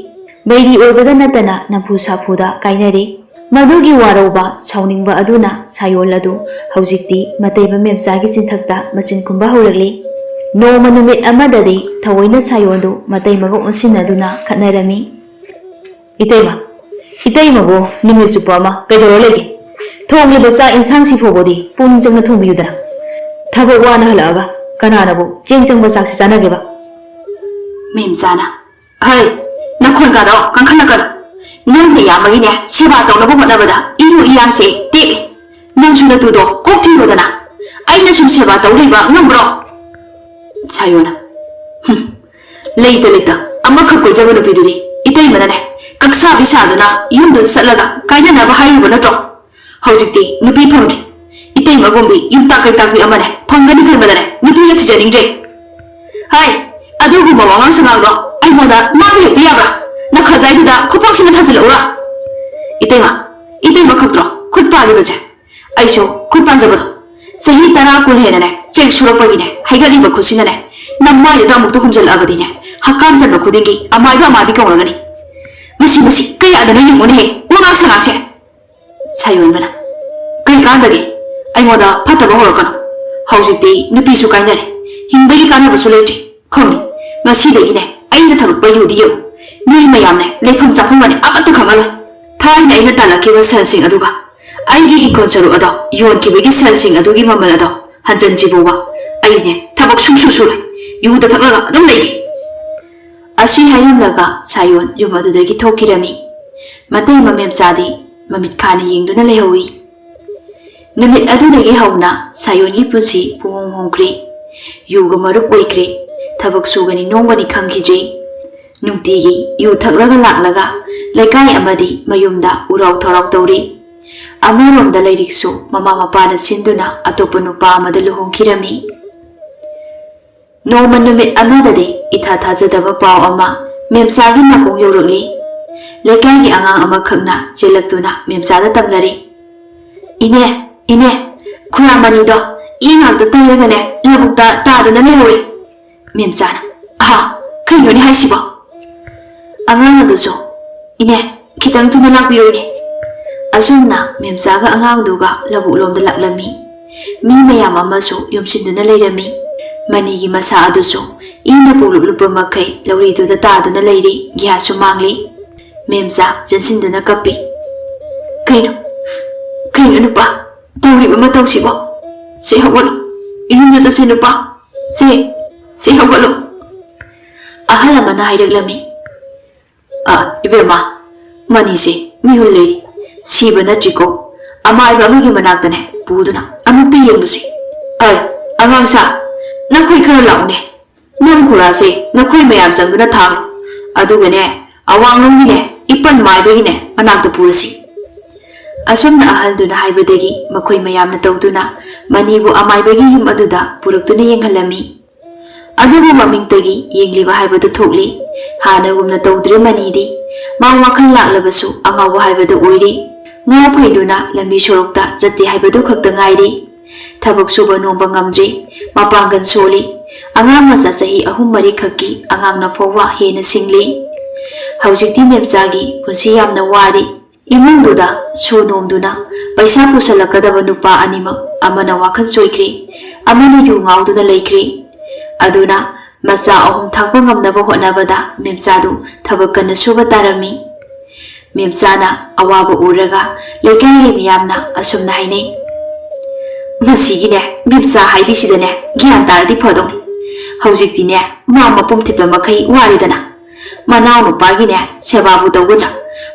ꯕꯩꯔꯤ ꯑꯣꯏꯕꯗ ꯅꯠꯇꯅ ꯅꯝꯐꯨ ꯁꯥꯐꯨꯗ ꯀꯥꯏꯅꯔꯦ꯫ ꯃꯗꯨꯒꯤ ꯋꯥꯔꯧꯕ, ꯁꯥꯎꯅꯤꯡꯕ ꯑꯗꯨꯅ ꯁꯥꯌꯣꯜ ꯑꯗꯨ ꯍꯧꯖꯤꯛꯇꯤ ꯃꯇꯩꯕ ꯃꯦꯝꯆꯥꯒꯤ ꯆꯤꯟꯊꯛꯇ ꯃꯆꯤꯟ ꯈꯨꯝꯕ ꯍꯧꯔꯛꯂꯤ꯫ ꯅꯣꯡꯃ ꯅꯨꯃꯤꯠ ꯑꯃꯗꯗꯤ ꯊꯑꯣꯏꯅ ꯁꯥꯌꯣꯜꯗꯨ ꯃꯇꯩꯃꯒ ꯑꯣꯟꯁꯤꯟꯅꯗꯨꯅ ꯈꯠꯅꯔꯝꯃꯤ꯫ "ꯏꯇꯩꯃ, ꯏꯇꯩꯃꯕꯨ ꯅꯨꯃꯤꯠ ꯆꯨꯞꯄ ꯑꯃ ꯀꯩꯗꯧꯔ ꯂꯩꯒꯦ? ꯊꯣꯡꯂꯤꯕ ꯆꯥꯛ ꯏꯟꯁꯥꯡꯁꯤ ꯐꯥꯎꯕꯗꯤ ꯄꯨꯛꯅꯤꯡ ꯆꯪꯅ ꯊꯣꯡꯕꯤꯌꯨꯗꯅ꯫ ꯊꯕꯛ ꯋꯥꯅ ꯍꯜꯂꯛꯑꯒ ꯀꯅꯥꯅꯕꯨ ꯆꯦꯡ ꯆꯪꯕ ꯆꯥꯛꯁꯤ ꯆꯥꯅꯒꯦꯕ?" ꯃꯦꯝꯆꯥꯅ, "ꯍꯩ, ꯅꯈꯣꯟꯒꯗꯣ ꯀꯟꯈꯠꯂꯛꯀꯅꯨ꯫ ꯅꯪ ꯅꯌꯥꯝꯕꯒꯤꯅꯦ ꯁꯦꯕꯥ ꯇꯧꯅꯕ ꯍꯣꯠꯅꯕꯗ ꯏꯔꯨ ꯏꯌꯥꯡꯁꯦ ꯇꯦꯛꯑꯦ꯫ ꯅꯪꯁꯨ ꯅꯇꯨꯗꯣ ꯀꯣꯛ ꯊꯤꯔꯣꯗꯅ꯫ ꯑꯩꯅ ꯁꯨꯝ ꯁꯦꯕꯥ ꯇꯧ ꯂꯩꯕ ꯉꯝꯕ꯭ꯔꯣ?" ꯁꯥꯌꯣꯅ, "ꯍꯨꯝ, ꯂꯩꯇ ꯂꯩꯇ ꯑꯃꯈꯛ ꯀꯣꯏꯖꯕ ꯅꯨꯄꯤꯗꯨꯗꯤ ꯏꯇꯩꯃꯅꯅꯦ ꯀꯛꯁꯥꯕꯤ ꯁꯥꯗꯨꯅ ꯌꯨꯝꯗꯨꯗ ꯆꯠꯂꯒ ꯀꯥꯏꯅꯅꯕ ꯍꯥꯏꯔꯨꯕ ꯅꯠꯇ꯭ꯔꯣ? ꯍꯧꯖꯤꯛꯇꯤ ꯅꯨꯄꯤ ꯐꯪꯗ꯭ꯔꯦ꯫ ꯏꯇꯩꯃꯒꯨꯝꯕꯤ ꯌꯨꯝ ꯇꯥꯛꯀꯩ ꯇꯥꯛꯄꯤ ꯑꯃꯅꯦ ꯐꯪꯒꯅꯤ ꯈꯟꯕꯗꯅꯦ ꯅꯨꯄꯤꯒ ꯊꯤꯖꯅꯤꯡꯗ꯭ꯔꯦ꯫ ꯍꯥꯏ, ꯑꯗꯨꯒꯨꯝꯕ ꯋꯥꯉꯥꯡ ꯁꯉꯥꯡꯗꯣ ꯑꯩꯉꯣꯟꯗ ꯉꯥꯡꯕ ꯍꯦꯛꯇ ꯌꯥꯕ꯭ꯔꯥ? ꯅꯈꯖꯥꯏꯗꯨꯗ ꯈꯨꯄꯥꯛꯁꯤꯅ ꯊꯥꯖꯤꯜꯂꯛꯎꯔꯥ?" "ꯏꯇꯩꯃ, ꯏꯇꯩꯃ ꯈꯛꯇ꯭ꯔꯣ ꯈꯨꯠ ꯄꯥꯜꯂꯤꯕꯁꯦ? ꯑꯩꯁꯨ ꯈꯨꯠ ꯄꯥꯟꯖꯕꯗꯣ ꯆꯍꯤ ꯇꯔꯥ ꯀꯨꯟ ꯍꯦꯟꯅꯅꯦ ꯆꯦꯛ ꯁꯨꯔꯛꯄꯒꯤꯅꯦ ꯍꯩꯒꯠꯂꯤꯕ ꯈꯨꯠꯁꯤꯅꯅꯦ ꯅꯃꯥꯏꯗꯨꯗ ꯑꯃꯨꯛꯇ ꯍꯨꯝꯖꯤꯜꯂꯛꯑꯕꯗꯤꯅꯦ ꯍꯛꯀꯥꯝ ꯆꯟꯕ ꯈꯨꯗꯤꯡꯒꯤ ꯑꯃꯥꯏꯕ ꯑꯃꯥꯏꯕꯤ ꯀꯧꯔꯒꯅꯤ꯫ ꯃꯁꯤ, ꯃꯁꯤ ꯀꯌꯥꯗꯅꯣ ꯌꯦꯡꯉꯨꯅꯦꯍꯦ ꯋꯥꯉꯥꯡ ꯁꯉꯥꯡꯁꯦ!" ꯁꯥꯌꯣꯟꯕꯅ, "ꯀꯩ ꯀꯥꯟꯗꯒꯦ? ꯑꯩꯉꯣꯟꯗ ꯐꯠꯇꯕ ꯍꯧꯔꯛꯀꯅꯨ꯫ ꯍꯧꯖꯤꯛꯇꯤ ꯅꯨꯄꯤꯁꯨ ꯀꯥꯏꯅꯔꯦ, ꯍꯤꯡꯕꯒꯤ ꯀꯥꯟꯅꯕꯁꯨ ꯂꯩꯇ꯭ꯔꯦ꯫ ꯈꯪꯅꯤ, ꯉꯁꯤꯗꯒꯤꯅꯦ ꯑꯩꯅ ꯊꯛꯂꯛꯄ ꯌꯨꯗꯤ ꯌꯦꯡꯉꯨ, ꯅꯣꯏ ꯃꯌꯥꯝꯅꯦ ꯂꯩꯐꯝ ꯆꯥꯐꯝꯒꯅꯦ ꯑꯃꯠꯇ ꯈꯪꯉꯔꯣꯏ꯫ ꯊꯥꯏꯅ ꯑꯩꯅ ꯇꯥꯜꯂꯛꯈꯤꯕ ꯁꯦꯜꯁꯤꯡ ꯑꯗꯨꯒ ꯑꯩꯒꯤ ꯏꯪꯈꯣꯜ ꯁꯔꯨꯛ ꯑꯗꯣ ꯌꯣꯟꯈꯤꯕꯒꯤ ꯁꯦꯜꯁꯤꯡ ꯑꯗꯨꯒꯤ ꯃꯃꯜ ꯑꯗꯣ ꯍꯟꯖꯤꯟꯗ꯭ꯔꯤꯐꯥꯎꯕ ꯑꯩꯁꯦ ꯊꯕꯛ ꯁꯨꯡꯁꯨ ꯁꯨꯔꯣꯏ꯫ ꯌꯨꯗ ꯊꯛꯂꯒ ꯑꯗꯨꯝ ꯂꯩꯒꯦ꯫" ꯑꯁꯤ ꯍꯥꯏꯔꯝꯂꯒ ꯁꯥꯌꯣꯟ ꯌꯨꯝ ꯑꯗꯨꯗꯒꯤ ꯊꯣꯛꯈꯤꯔꯝꯃꯤ꯫ ꯃꯇꯩ ꯃꯃꯦꯝꯆꯥꯗꯤ ꯃꯃꯤꯠ ꯈꯥꯅ ꯌꯦꯡꯗꯨꯅ ꯂꯩꯍꯧꯏ꯫ ꯅꯨꯃꯤꯠ ꯑꯗꯨꯗꯒꯤ ꯍꯧꯅ ꯁꯥꯌꯣꯟꯒꯤ ꯄꯨꯟꯁꯤ ꯄꯨꯡꯍꯣꯡ ꯍꯣꯡꯈ꯭ꯔꯦ꯫ ꯌꯨꯒ ꯃꯔꯨꯞ ꯑꯣꯏꯈ꯭ꯔꯦ꯫ ꯊꯕꯛ ꯁꯨꯒꯅꯤ ꯅꯣꯝꯒꯅꯤ ꯈꯪꯈꯤꯗ꯭ꯔꯦ꯫ ꯅꯨꯡꯇꯤꯒꯤ ꯌꯨ ꯊꯛꯂꯒ ꯂꯥꯛꯂꯒ ꯂꯩꯀꯥꯏ ꯑꯃꯗꯤ ꯃꯌꯨꯝꯗ ꯎꯔꯥꯎ ꯊꯔꯥꯎ ꯇꯧꯔꯤ꯫ ꯑꯃꯔꯣꯝꯗ ꯂꯥꯏꯔꯤꯛꯁꯨ ꯃꯃꯥ ꯃꯄꯥꯅ ꯁꯤꯟꯗꯨꯅ ꯑꯇꯣꯞꯄ ꯅꯨꯄꯥ ꯑꯃꯗ ꯂꯨꯍꯣꯡꯈꯤꯔꯝꯃꯤ꯫ ꯅꯣꯡꯃ ꯅꯨꯃꯤꯠ ꯑꯃꯗꯗꯤ ꯏꯊꯥ ꯊꯥꯖꯗꯕ ꯄꯥꯎ ꯑꯃ ꯃꯦꯝꯆꯥꯒꯤ ꯅꯥꯀꯣꯡ ꯌꯧꯔꯛꯂꯤ꯫ ꯂꯩꯀꯥꯏꯒꯤ ꯑꯉꯥꯡ ꯑꯃꯈꯛꯅ ꯆꯦꯜꯂꯛꯇꯨꯅ ꯃꯦꯝꯆꯥꯗ ꯇꯝꯅꯔꯤ꯫ "ꯏꯅꯦ, ꯏꯅꯦ, ꯈꯨꯔꯥ ꯃꯅꯤꯗꯣ ꯏ ꯉꯥꯛꯇ ꯇꯩꯔꯒꯅꯦ ꯂꯧꯕꯨꯛꯇ ꯇꯥꯗꯨꯅ ꯂꯩꯍꯧꯔꯦ꯫" ꯃꯦꯝꯆꯥꯅ, "ꯑꯍꯥ, ꯀꯩꯅꯣꯅꯦ ꯍꯥꯏꯁꯤꯕꯣ?" ꯑꯉꯥꯡ ꯑꯗꯨꯁꯨ, "ꯏꯅꯦ, ꯈꯤꯇꯪ ꯊꯨꯅ ꯂꯥꯛꯄꯤꯔꯣ ꯏꯅꯦ꯫" ꯑꯁꯨꯝꯅ ꯃꯦꯝꯆꯥꯒ ꯑꯉꯥꯡꯗꯨꯒ ꯂꯧꯕꯨꯛ ꯂꯣꯝꯗ ꯂꯥꯛꯂꯝꯃꯤ꯫ ꯃꯤ ꯃꯌꯥꯝ ꯑꯃꯁꯨ ꯌꯣꯝꯁꯤꯟꯗꯨꯅ ꯂꯩꯔꯝꯃꯤ꯫ ꯃꯅꯤꯒꯤ ꯃꯁꯥ ꯑꯗꯨꯁꯨ ꯏꯅ ꯄꯨꯡꯂꯨꯞ ꯂꯨꯞꯄ ꯃꯈꯩ ꯂꯧꯔꯤꯗꯨꯗ ꯇꯥꯗꯨꯅ ꯂꯩꯔꯤ꯫ ꯒ꯭ꯌꯥꯁꯁꯨ ꯃꯥꯡꯂꯤ꯫ ꯃꯦꯝꯆꯥ ꯆꯦꯟꯁꯤꯟꯗꯨꯅ ꯀꯞꯄꯤ꯫ "ꯀꯩꯅꯣ, ꯀꯩꯅꯣ ꯅꯨꯄꯥ, ꯇꯧꯔꯤꯕ ꯃꯇꯧꯁꯤꯕꯣ? ꯁꯦ ꯍꯧꯒꯠꯂꯣ, ꯌꯨꯝꯗ ꯆꯠꯁꯤ ꯅꯨꯄꯥ꯫ ꯁꯦ, ꯁꯦ ꯍꯧꯒꯠꯂꯣ꯫" ꯑꯍꯜ ꯑꯃꯅ ꯍꯥꯏꯔꯛꯂꯝꯃꯤ꯫ "ꯑ, ꯏꯕꯦꯝꯃ, ꯃꯅꯤꯁꯦ ꯃꯤꯍꯨꯜ ꯂꯩꯔꯤ꯫ ꯁꯤꯕ ꯅꯠꯇ꯭ꯔꯤꯀꯣ꯫ ꯑꯃꯥꯏꯕ ꯑꯃꯒꯤ ꯃꯅꯥꯛꯇꯅꯦ ꯄꯨꯗꯨꯅ ꯑꯃꯨꯛꯇ ꯌꯦꯡꯂꯨꯁꯤ꯫ ꯑꯩ, ꯑꯉꯥꯡ ꯁꯥ, ꯅꯈꯣꯏ ꯈꯔ ꯂꯥꯛꯎꯅꯦ꯫ ꯅꯪ ꯈꯨꯔꯥꯁꯦ ꯅꯈꯣꯏ ꯃꯌꯥꯝ ꯆꯪꯗꯨꯅ ꯊꯥꯡꯂꯨ꯫ ꯑꯗꯨꯒꯅꯦ, ꯑꯋꯥꯡꯂꯣꯝꯒꯤꯅꯦ ꯏꯄꯟ ꯃꯥꯏꯕꯒꯤꯅꯦ ꯃꯅꯥꯛꯇ ꯄꯨꯔꯁꯤ꯫" ꯑꯁꯨꯝꯅ ꯑꯍꯜꯗꯨꯅ ꯍꯥꯏꯕꯗꯒꯤ ꯃꯈꯣꯏ ꯃꯌꯥꯝꯅ ꯇꯧꯗꯨꯅ ꯃꯅꯤꯕꯨ ꯑꯃꯥꯏꯕꯒꯤ ꯌꯨꯝ ꯑꯗꯨꯗ ꯄꯨꯔꯛꯇꯨꯅ ꯌꯦꯡꯍꯜꯂꯝꯃꯤ꯫ ꯑꯗꯨꯕꯨ ꯃꯃꯤꯡꯇꯒꯤ ꯌꯦꯡꯂꯤꯕ ꯍꯥꯏꯕꯗꯨ ꯊꯣꯛꯂꯤ꯫ ꯍꯥꯟꯅꯒꯨꯝꯅ ꯇꯧꯗ꯭ꯔꯦ ꯃꯅꯤꯗꯤ꯫ ꯃꯥ ꯋꯥꯈꯜ ꯂꯥꯛꯂꯕꯁꯨ ꯑꯉꯥꯎꯕ ꯍꯥꯏꯕꯗꯨ ꯑꯣꯏꯔꯤ꯫ ꯉꯥꯎ ꯐꯩꯗꯨꯅ ꯂꯝꯕꯤ ꯁꯣꯔꯣꯛꯇ ꯆꯠꯇꯦ ꯍꯥꯏꯕꯗꯨ ꯈꯛꯇ ꯉꯥꯏꯔꯤ꯫ ꯊꯕꯛ ꯁꯨꯕ ꯅꯣꯝꯕ ꯉꯝꯗ꯭ꯔꯤ꯫ ꯃꯄꯥꯡꯒꯜ ꯁꯣꯜꯂꯤ꯫ ꯑꯉꯥꯡ ꯃꯆꯥ ꯆꯍꯤ ꯑꯍꯨꯝ ꯃꯔꯤ ꯈꯛꯀꯤ ꯑꯉꯥꯡꯅ ꯐꯥꯎꯕ ꯍꯦꯟꯅ ꯁꯤꯡꯂꯤ꯫ ꯍꯧꯖꯤꯛꯇꯤ ꯃꯦꯝꯆꯥꯒꯤ ꯄꯨꯟꯁꯤ ꯌꯥꯝꯅ ꯋꯥꯔꯤ꯫ ꯏꯃꯨꯡꯗꯨꯗ ꯁꯨ ꯅꯣꯝꯗꯨꯅ ꯄꯩꯁꯥ ꯄꯨꯁꯜꯂꯛꯀꯗꯕ ꯅꯨꯄꯥ ꯑꯅꯤꯃꯛ, ꯑꯃꯅ ꯋꯥꯈꯜ ꯆꯣꯏꯈ꯭ꯔꯦ, ꯑꯃꯅ ꯌꯨ ꯉꯥꯎꯗꯨꯅ ꯂꯩꯈ꯭ꯔꯦ꯫ ꯑꯗꯨꯅ ꯃꯆꯥ ꯑꯍꯨꯝ ꯊꯥꯛꯄ ꯉꯝꯅꯕ ꯍꯣꯠꯅꯕꯗ ꯃꯦꯝꯆꯥꯗꯨ ꯊꯕꯛ ꯀꯟꯅ ꯁꯨꯕ ꯇꯥꯔꯝꯃꯤ꯫ ꯃꯦꯝꯆꯥꯅ ꯑꯋꯥꯕ ꯎꯔꯒ ꯂꯩꯀꯥꯏꯒꯤ ꯃꯤꯌꯥꯝꯅ ꯑꯁꯨꯝꯅ ꯍꯥꯏꯅꯩ, "ꯃꯁꯤꯒꯤꯅꯦ, ꯃꯦꯝꯆꯥ ꯍꯥꯏꯕꯤꯁꯤꯗꯅꯦ ꯒ꯭ꯌꯥꯟ ꯇꯥꯔꯗꯤ ꯐꯗꯧꯅꯤ꯫ ꯍꯧꯖꯤꯛꯇꯤꯅꯦ ꯃꯥ ꯃꯄꯨꯝ ꯊꯤꯠꯄ ꯃꯈꯩ ꯋꯥꯔꯦꯗꯅ꯫ ꯃꯅꯥꯎ ꯅꯨꯄꯥꯒꯤꯅꯦ ꯁꯦꯕꯥꯕꯨ ꯇꯧꯒꯗ꯭ꯔꯥ,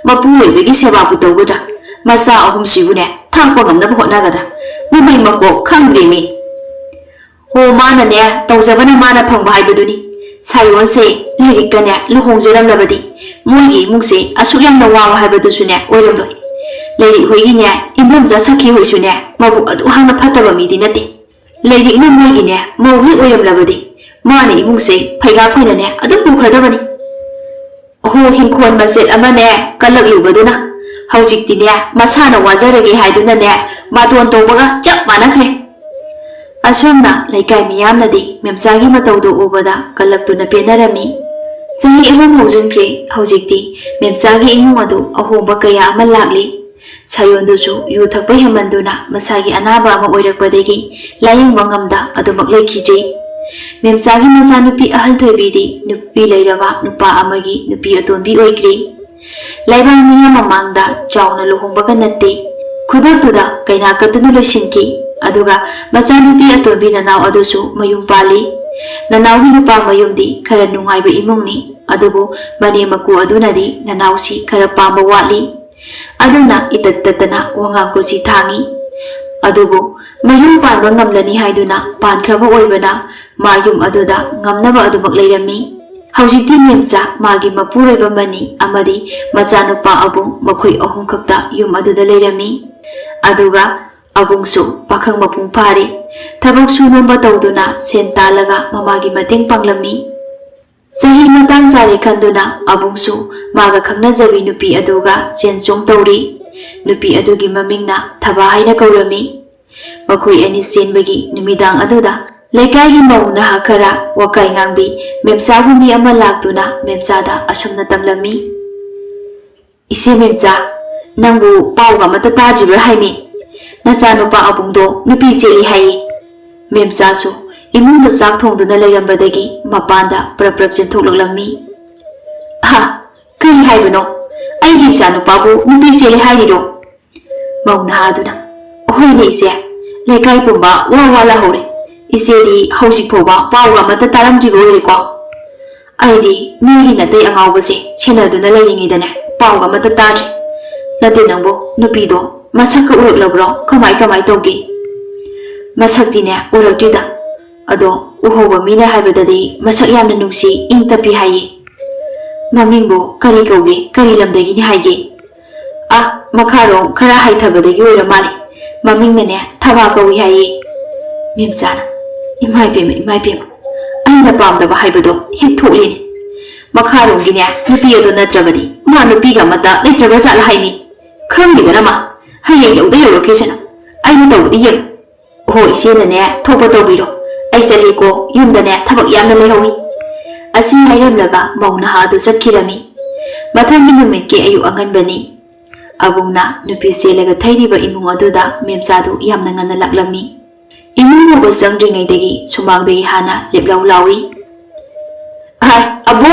ꯃꯄꯨꯔꯣꯏꯕꯒꯤ ꯁꯦꯕꯥꯕꯨ ꯇꯧꯒꯗ꯭ꯔꯥ, ꯃꯆꯥ ꯑꯍꯨꯝꯁꯤꯕꯨꯅꯦ ꯊꯥꯛꯄ ꯉꯝꯅꯕ ꯍꯣꯠꯅꯒꯗ꯭ꯔꯥ, ꯃꯃꯩ ꯃꯀꯣꯛ ꯈꯪꯗ꯭ꯔꯦꯃꯤ꯫ ꯍꯣ, ꯃꯥꯅꯅꯦ ꯇꯧꯖꯕꯅ ꯃꯥꯅ ꯐꯪꯕ ꯍꯥꯏꯕꯗꯨꯅꯤ꯫ ꯁꯥꯌꯣꯟꯁꯦ ꯂꯥꯏꯔꯤꯛꯀꯅꯦ ꯂꯨꯍꯣꯡꯖꯔꯝꯂꯕꯗꯤ ꯃꯣꯏꯒꯤ ꯏꯃꯨꯡꯁꯦ ꯑꯁꯨꯛ ꯌꯥꯝꯅ ꯋꯥꯕ ꯍꯥꯏꯕꯗꯨꯁꯨꯅꯦ ꯑꯣꯏꯔꯝꯂꯣꯏ꯫ ꯂꯩꯔꯤꯛ ꯍꯣꯏꯒꯤꯅꯦ ꯏꯟꯗꯣꯝꯆꯥ ꯁꯈꯤ ꯍꯣꯏꯁꯨꯅꯦ ꯃꯕꯨꯛ ꯑꯗꯨ ꯍꯥꯡꯅ ꯐꯠꯇꯕ ꯃꯤꯗꯤ ꯅꯠꯇꯦ꯫ ꯂꯩꯔꯤꯛꯅ ꯃꯣꯏꯒꯤꯅꯦ ꯃꯧ ꯍꯦꯛ ꯑꯣꯏꯔꯝꯂꯕꯗꯤ ꯃꯥꯅ ꯏꯃꯨꯡꯁꯦ ꯐꯩꯒꯥꯛ ꯐꯩꯅꯅꯦ ꯑꯗꯨꯝ ꯄꯨꯈ꯭ꯔꯗꯕꯅꯤ꯫ ꯑꯍꯣ, ꯍꯤꯡꯈꯣꯜ ꯃꯆꯦꯠ ꯑꯃꯅꯦ ꯀꯜꯂꯛꯂꯨꯕꯗꯨꯅ ꯍꯧꯖꯤꯛꯇꯤꯅꯦ ꯃꯁꯥꯅ ꯋꯥꯖꯔꯒꯦ ꯍꯥꯏꯗꯨꯅꯅꯦ ꯃꯇꯣꯟ ꯇꯧꯕꯒ ꯆꯞ ꯃꯥꯟꯅꯈ꯭ꯔꯦ꯫" ꯑꯁꯨꯝꯅ ꯂꯩꯀꯥꯏ ꯃꯤꯌꯥꯝꯅꯗꯤ ꯃꯦꯝꯆꯥꯒꯤ ꯃꯇꯧꯗꯨ ꯎꯕꯗ ꯀꯜꯂꯛꯇꯨꯅ ꯄꯦꯟꯅꯔꯝꯃꯤ꯫ ꯆꯍꯤ ꯑꯍꯨꯝ ꯍꯧꯖꯤꯟꯈ꯭ꯔꯦ꯫ ꯍꯧꯖꯤꯛꯇꯤ ꯃꯦꯝꯆꯥꯒꯤ ꯏꯃꯨꯡ ꯑꯗꯨ ꯑꯍꯣꯡꯕ ꯀꯌꯥ ꯑꯃ ꯂꯥꯛꯂꯤ꯫ ꯁꯥꯌꯣꯟꯗꯨꯁꯨ ꯌꯨ ꯊꯛꯄ ꯍꯦꯟꯃꯟꯗꯨꯅ ꯃꯁꯥꯒꯤ ꯑꯅꯥꯕ ꯑꯃ ꯑꯣꯏꯔꯛꯄꯗꯒꯤ ꯂꯥꯌꯦꯡꯕ ꯉꯝꯗ ꯑꯗꯨꯃꯛ ꯂꯩꯈꯤꯗ꯭ꯔꯦ꯫ ꯃꯦꯝꯆꯥꯒꯤ ꯃꯆꯥꯅꯨꯄꯤ ꯑꯍꯜ ꯊꯣꯏꯕꯤꯗꯤ ꯅꯨꯄꯤ ꯂꯩꯔꯕ ꯅꯨꯄꯥ ꯑꯃꯒꯤ ꯅꯨꯄꯤ ꯑꯇꯣꯟꯕꯤ ꯑꯣꯏꯈ꯭ꯔꯦ꯫ ꯂꯩꯕꯥꯛ ꯃꯤꯌꯥꯝ ꯃꯃꯥꯡꯗ ꯆꯥꯎꯅ ꯂꯨꯍꯣꯡꯕꯒ ꯅꯠꯇꯦ꯫ ꯈꯨꯗꯛꯇꯨꯗ ꯀꯩꯅꯥ ꯀꯠꯇꯨꯅ ꯂꯣꯏꯁꯤꯟꯈꯤ꯫ ꯑꯗꯨꯒ ꯃꯆꯥꯅꯨꯄꯤ ꯑꯇꯣꯟꯕꯤ ꯅꯅꯥꯎ ꯑꯗꯨꯁꯨ ꯃꯌꯨꯝ ꯄꯥꯜꯂꯤ꯫ ꯅꯅꯥꯎꯒꯤ ꯅꯨꯄꯥ ꯃꯌꯨꯝꯗꯤ ꯈꯔ ꯅꯨꯡꯉꯥꯏꯕ ꯏꯃꯨꯡꯅꯤ꯫ ꯑꯗꯨꯕꯨ ꯃꯅꯦꯝ ꯃꯀꯨ ꯑꯗꯨꯅꯗꯤ ꯅꯅꯥꯎꯁꯤ ꯈꯔ ꯄꯥꯝꯕ ꯋꯥꯠꯂꯤ꯫ ꯑꯗꯨꯅ ꯏꯇꯠ ꯇꯠꯇꯅ ꯋꯥꯉꯥꯡ ꯀꯣꯆꯤ ꯊꯥꯡꯉꯤ꯫ ꯑꯗꯨꯕꯨ ꯃꯌꯨꯝ ꯄꯥꯟꯕ ꯉꯝꯂꯅꯤ ꯍꯥꯏꯗꯨꯅ ꯄꯥꯟꯈ꯭ꯔꯕ ꯑꯣꯏꯕꯅ ꯃꯥ ꯌꯨꯝ ꯑꯗꯨꯗ ꯉꯝꯅꯕ ꯑꯗꯨꯃꯛ ꯂꯩꯔꯝꯃꯤ꯫ ꯍꯧꯖꯤꯛꯇꯤ ꯃꯦꯝꯆꯥ, ꯃꯥꯒꯤ ꯃꯄꯨꯔꯣꯏꯕ ꯃꯅꯤ ꯑꯃꯗꯤ ꯃꯆꯥꯅꯨꯄꯥ ꯑꯕꯨꯡ, ꯃꯈꯣꯏ ꯑꯍꯨꯝ ꯈꯛꯇ ꯌꯨꯝ ꯑꯗꯨꯗ ꯂꯩꯔꯝꯃꯤ꯫ ꯑꯗꯨꯒ ꯑꯕꯨꯡꯁꯨ ꯄꯥꯈꯪ ꯃꯄꯨꯡ ꯐꯥꯔꯦ꯫ ꯊꯕꯛ ꯁꯨ ꯅꯣꯝꯕ ꯇꯧꯗꯨꯅ ꯁꯦꯟ ꯇꯥꯜꯂꯒ ꯃꯃꯥꯒꯤ ꯃꯇꯦꯡ ꯄꯥꯡꯂꯝꯃꯤ꯫ ꯆꯍꯤ ꯃꯇꯥꯡ ꯆꯥꯔꯦ ꯈꯟꯗꯨꯅ ꯑꯕꯨꯡꯁꯨ ꯃꯥꯒ ꯈꯪꯅꯖꯕꯤ ꯅꯨꯄꯤ ꯑꯗꯨꯒ ꯆꯦꯟ ꯆꯣꯡ ꯇꯧꯔꯤ꯫ ꯅꯨꯄꯤ ꯑꯗꯨꯒꯤ ꯃꯃꯤꯡꯅ ꯊꯕꯥ ꯍꯥꯏꯅ ꯀꯧꯔꯝꯃꯤ꯫ ꯃꯈꯣꯏ ꯑꯅꯤ ꯆꯦꯟꯕꯒꯤ ꯅꯨꯃꯤꯗꯥꯡ ꯑꯗꯨꯗ ꯂꯩꯀꯥꯏꯒꯤ ꯃꯧ ꯅꯍꯥ ꯈꯔ ꯋꯥꯀꯥꯏ ꯉꯥꯡꯕꯤ ꯃꯦꯝꯆꯥꯒꯨꯝꯕꯤ ꯑꯃ ꯂꯥꯛꯇꯨꯅ ꯃꯦꯝꯆꯥꯗ ꯑꯁꯨꯝꯅ ꯇꯝꯂꯝꯃꯤ, "ꯏꯆꯦ ꯃꯦꯝꯆꯥ, "ꯅꯪꯕꯨ ꯄꯥꯎꯒ ꯑꯃꯠꯇ ꯇꯥꯗ꯭ꯔꯤꯕ꯭ꯔꯥ ꯍꯥꯏꯃꯤ? ꯅꯆꯥꯅꯨꯄꯥ ꯑꯕꯨꯡꯗꯣ ꯅꯨꯄꯤ ꯆꯦꯜꯂꯤ ꯍꯥꯏꯌꯦ꯫" ꯃꯦꯝꯆꯥꯁꯨ ꯏꯃꯨꯡꯗ ꯆꯥꯛ ꯊꯣꯡꯗꯨꯅ ꯂꯩꯔꯝꯕꯗꯒꯤ ꯃꯄꯥꯟꯗ ꯄ꯭ꯔꯞ ꯄ꯭ꯔꯞ ꯆꯦꯟꯊꯣꯛꯂꯛꯂꯝꯃꯤ꯫ "ꯍꯥ? ꯀꯔꯤ ꯍꯥꯏꯕꯅꯣ? ꯑꯩꯒꯤ ꯏꯆꯥꯅꯨꯄꯥꯕꯨ ꯅꯨꯄꯤ ꯆꯦꯜꯂꯤ ꯍꯥꯏꯔꯤꯔꯣ?" ꯃꯧ ꯅꯍꯥꯗꯨꯅ, "ꯍꯣꯏꯅꯦ ꯏꯆꯦ, ꯂꯩꯀꯥꯏ ꯄꯨꯝꯕ ꯋꯥ ꯋꯥ ꯂꯥꯍꯧꯔꯦ꯫ ꯏꯆꯦꯗꯤ ꯍꯧꯖꯤꯛ ꯐꯥꯎꯕ ꯄꯥꯎꯒ ꯑꯃꯠꯇ ꯇꯥꯔꯝꯗ꯭ꯔꯤꯕ ꯑꯣꯏꯔꯦꯀꯣ?" "ꯑꯩꯗꯤ ꯃꯤꯒꯤ ꯅꯥꯇꯩ ꯑꯉꯥꯎꯕꯁꯦ ꯁꯦꯟꯅꯗꯨꯅ ꯂꯩꯔꯤꯉꯩꯗꯅꯦ ꯄꯥꯎꯒ ꯑꯃꯠꯇ ꯇꯥꯗ꯭ꯔꯤ꯫ ꯅꯠꯇꯦ ꯅꯪꯕꯨ, ꯅꯨꯄꯤꯗꯣ ꯃꯁꯛꯀ ꯎꯔꯛꯂꯕ꯭ꯔꯣ? ꯀꯃꯥꯏ ꯀꯃꯥꯏ ꯇꯧꯒꯦ?" "ꯃꯁꯛꯇꯤꯅꯦ ꯎꯔꯛꯇ꯭ꯔꯤꯗ꯫ ꯑꯗꯣ ꯎꯍꯧꯕ ꯃꯤꯅ ꯍꯥꯏꯕꯗꯗꯤ ꯃꯁꯛ ꯌꯥꯝꯅ ꯅꯨꯡꯁꯤ, ꯏꯪ ꯇꯞꯄꯤ ꯍꯥꯏꯌꯦ꯫" "ꯃꯃꯤꯡꯕꯨ ꯀꯔꯤ ꯀꯧꯒꯦ? ꯀꯔꯤ ꯂꯝꯗꯒꯤꯅꯤ ꯍꯥꯏꯒꯦ?" "ꯑ, ꯃꯈꯥꯔꯣꯝ ꯈꯔ ꯍꯥꯏꯊꯕꯗꯒꯤ ꯑꯣꯏꯔ ꯃꯥꯜꯂꯦ꯫ ꯃꯃꯤꯡꯅꯅꯦ ꯊꯕꯥ ꯀꯧꯏ ꯍꯥꯏꯌꯦ꯫" ꯃꯦꯝꯆꯥꯅ, "ꯏꯃꯥꯏ ꯄꯦꯝꯃ, ꯏꯃꯥꯏ ꯄꯦꯝꯃ, ꯑꯩꯅ ꯄꯥꯝꯗꯕ ꯍꯥꯏꯕꯗꯣ ꯍꯦꯛ ꯊꯣꯛꯂꯦꯅꯦ꯫ ꯃꯈꯥꯔꯣꯝꯒꯤꯅꯦ ꯅꯨꯄꯤ ꯑꯗꯣ ꯅꯠꯇ꯭ꯔꯕꯗꯤ ꯃꯥ ꯅꯨꯄꯤꯒ ꯑꯃꯠꯇ ꯂꯩꯇ꯭ꯔꯕ ꯖꯥꯠꯂ ꯍꯥꯏꯃꯤ? ꯈꯪꯗꯦꯗꯅ ꯃꯥ, ꯍꯌꯦꯡ ꯌꯧꯗ ꯌꯧꯔꯛꯈꯤꯁꯅꯨ, ꯑꯩꯅ ꯇꯧꯕꯗꯤ ꯌꯦꯡꯉꯨ꯫ ꯍꯣ, ꯏꯆꯦꯅꯅꯦ ꯊꯣꯛꯄ ꯇꯧꯕꯤꯔꯣ, ꯑꯩ ꯆꯠꯂꯦꯀꯣ, ꯌꯨꯝꯗꯅꯦ ꯊꯕꯛ ꯌꯥꯝꯅ ꯂꯩꯍꯧꯋꯤ꯫" ꯑꯁꯤ ꯍꯥꯏꯔꯝꯂꯒ ꯃꯧ ꯅꯍꯥ ꯑꯗꯨ ꯆꯠꯈꯤꯔꯝꯃꯤ꯫ ꯃꯊꯪꯒꯤ ꯅꯨꯃꯤꯠꯀꯤ ꯑꯌꯨꯛ ꯑꯉꯟꯕꯅꯤ꯫ ꯑꯕꯨꯡꯅ ꯅꯨꯄꯤ ꯆꯦꯜꯂꯒ ꯊꯩꯔꯤꯕ ꯏꯃꯨꯡ ꯑꯗꯨꯗ ꯃꯦꯝꯆꯥꯗꯨ ꯌꯥꯝꯅ ꯉꯟꯅ ꯂꯥꯛꯂꯝꯃꯤ꯫ ꯏꯃꯨꯡ ꯐꯥꯎꯕ ꯆꯪꯗ꯭ꯔꯤꯉꯩꯗꯒꯤ ꯁꯨꯃꯥꯡꯗꯒꯤ ꯍꯥꯟꯅ ꯂꯦꯞꯂꯧ ꯂꯥꯎꯏ꯫ "ꯍꯥꯏ, ꯑꯕꯣ,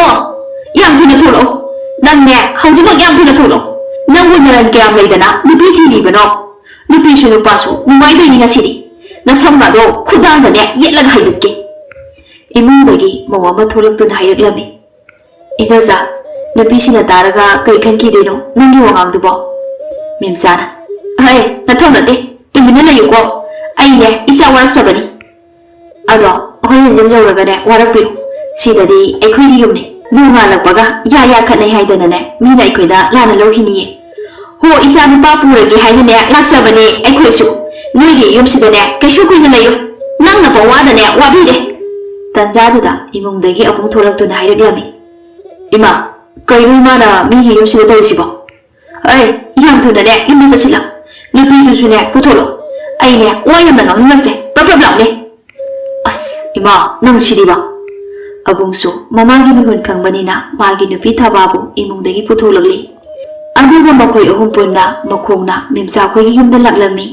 ꯌꯥꯝ ꯊꯨꯅ ꯊꯣꯛꯂꯛꯑꯣ꯫ ꯅꯪꯅꯦ ꯍꯧꯖꯤꯛꯃꯛ ꯌꯥꯝ ꯊꯨꯅ ꯊꯣꯛꯂꯛꯑꯣ꯫ ꯅꯪꯕꯨ ꯅꯔꯟ ꯀꯌꯥꯝ ꯂꯩꯗꯅ ꯅꯨꯄꯤ ꯊꯤꯔꯤꯕꯅꯣ? ꯅꯨꯄꯤꯁꯨ ꯅꯨꯄꯥꯁꯨ ꯅꯨꯡꯉꯥꯏꯗꯣꯏꯅꯤ ꯉꯁꯤꯗꯤ꯫ ꯅꯁꯝꯒꯗꯣ ꯈꯨꯗꯥꯡꯗꯅꯦ ꯌꯦꯠꯂꯒ ꯍꯥꯏꯗꯠꯀꯦ꯫" ꯏꯃꯨꯡꯗꯒꯤ ꯃꯧ ꯑꯃ ꯊꯣꯛꯂꯛꯇꯨꯅ ꯍꯥꯏꯔꯛꯂꯝꯃꯤ꯫ "ꯏꯗꯣꯆꯥ, ꯅꯨꯄꯤꯁꯤꯅ ꯇꯥꯔꯒ ꯀꯩ ꯈꯟꯈꯤꯗꯣꯏꯅꯣ ꯅꯪꯒꯤ ꯋꯥꯉꯥꯡꯗꯨꯕꯣ?" ꯃꯦꯝꯆꯥꯅ, "ꯍꯩ, ꯅꯊꯧ ꯅꯠꯇꯦ, ꯇꯨꯃꯤꯟꯅ ꯂꯩꯌꯨꯀꯣ꯫ ꯑꯩꯅꯦ ꯏꯆꯥ ꯋꯥꯔꯛꯆꯕꯅꯤ꯫" "ꯑꯗꯣ ꯍꯣꯔꯦꯟ ꯌꯨꯝ ꯌꯧꯔꯒꯅꯦ ꯋꯥꯔꯛꯄꯤꯔꯣ꯫ ꯁꯤꯗꯗꯤ ꯑꯩꯈꯣꯏꯒꯤ ꯌꯨꯝꯅꯦ꯫ ꯅꯣꯡꯉꯥꯜꯂꯛꯄꯒ ꯌꯥ ꯌꯥ ꯈꯠꯅꯩ ꯍꯥꯏꯗꯅꯅꯦ ꯃꯤꯅ ꯑꯩꯈꯣꯏꯗ ꯂꯥꯟꯅ ꯂꯧꯈꯤꯅꯤꯌꯦ꯫" "ꯍꯣ, ꯏꯆꯥ ꯅꯨꯄꯥ ꯄꯨꯔꯒꯦ ꯍꯥꯏꯅꯅꯦ ꯂꯥꯛꯆꯕꯅꯦ ꯑꯩꯈꯣꯏꯁꯨ꯫ ꯅꯣꯏꯒꯤ ꯌꯨꯝꯁꯤꯗꯅꯦ ꯀꯩꯁꯨ ꯀꯨꯏꯅ ꯂꯩꯔꯣꯏ꯫ ꯅꯪꯅ ꯄꯋꯥꯗꯅꯦ ꯋꯥꯕꯤꯔꯦ꯫" ꯇꯟꯖꯥꯗꯨꯗ ꯏꯃꯨꯡꯗꯒꯤ ꯑꯕꯨꯡ ꯊꯣꯛꯂꯛꯇꯨꯅ ꯍꯥꯏꯔꯛꯂꯝꯃꯤ꯫ "ꯏꯃꯥ, ꯀꯩꯅꯣ ꯏꯃꯥꯅ ꯃꯤꯒꯤ ꯌꯨꯝꯁꯤꯗ ꯇꯧꯔꯤꯁꯤꯕꯣ? ꯑꯩ ꯌꯥꯝ ꯊꯨꯅꯅꯦ ꯌꯨꯝꯗ ꯆꯠꯁꯤꯜꯂꯛ꯫ ꯅꯨꯄꯤꯗꯨꯁꯨꯅꯦ ꯄꯨꯊꯣꯛꯂꯛꯑꯣ꯫ ꯑꯩꯅꯦ ꯋꯥ ꯌꯥꯝꯅ ꯉꯥꯡꯅꯤꯡꯉꯛꯇ꯭ꯔꯦ꯫ ꯄ꯭ꯔꯞ ꯄ꯭ꯔꯞ ꯂꯥꯎꯅꯦ꯫" "ꯑꯁ, ꯏꯃꯥ, ꯅꯪ ꯁꯤꯗꯤꯕ!" ꯑꯕꯨꯡꯁꯨ ꯃꯃꯥꯒꯤ ꯃꯤꯍꯨꯟ ꯈꯪꯕꯅꯤꯅ ꯃꯥꯒꯤ ꯅꯨꯄꯤ ꯊꯕꯥꯕꯨ ꯏꯃꯨꯡꯗꯒꯤ ꯄꯨꯊꯣꯛꯂꯛꯂꯤ꯫ ꯑꯗꯨꯒ ꯃꯈꯣꯏ ꯑꯍꯨꯝ ꯄꯨꯟꯅ ꯃꯈꯣꯡꯅ ꯃꯦꯝꯆꯥ ꯈꯣꯏꯒꯤ ꯌꯨꯝꯗ ꯂꯥꯛꯂꯝꯃꯤ꯫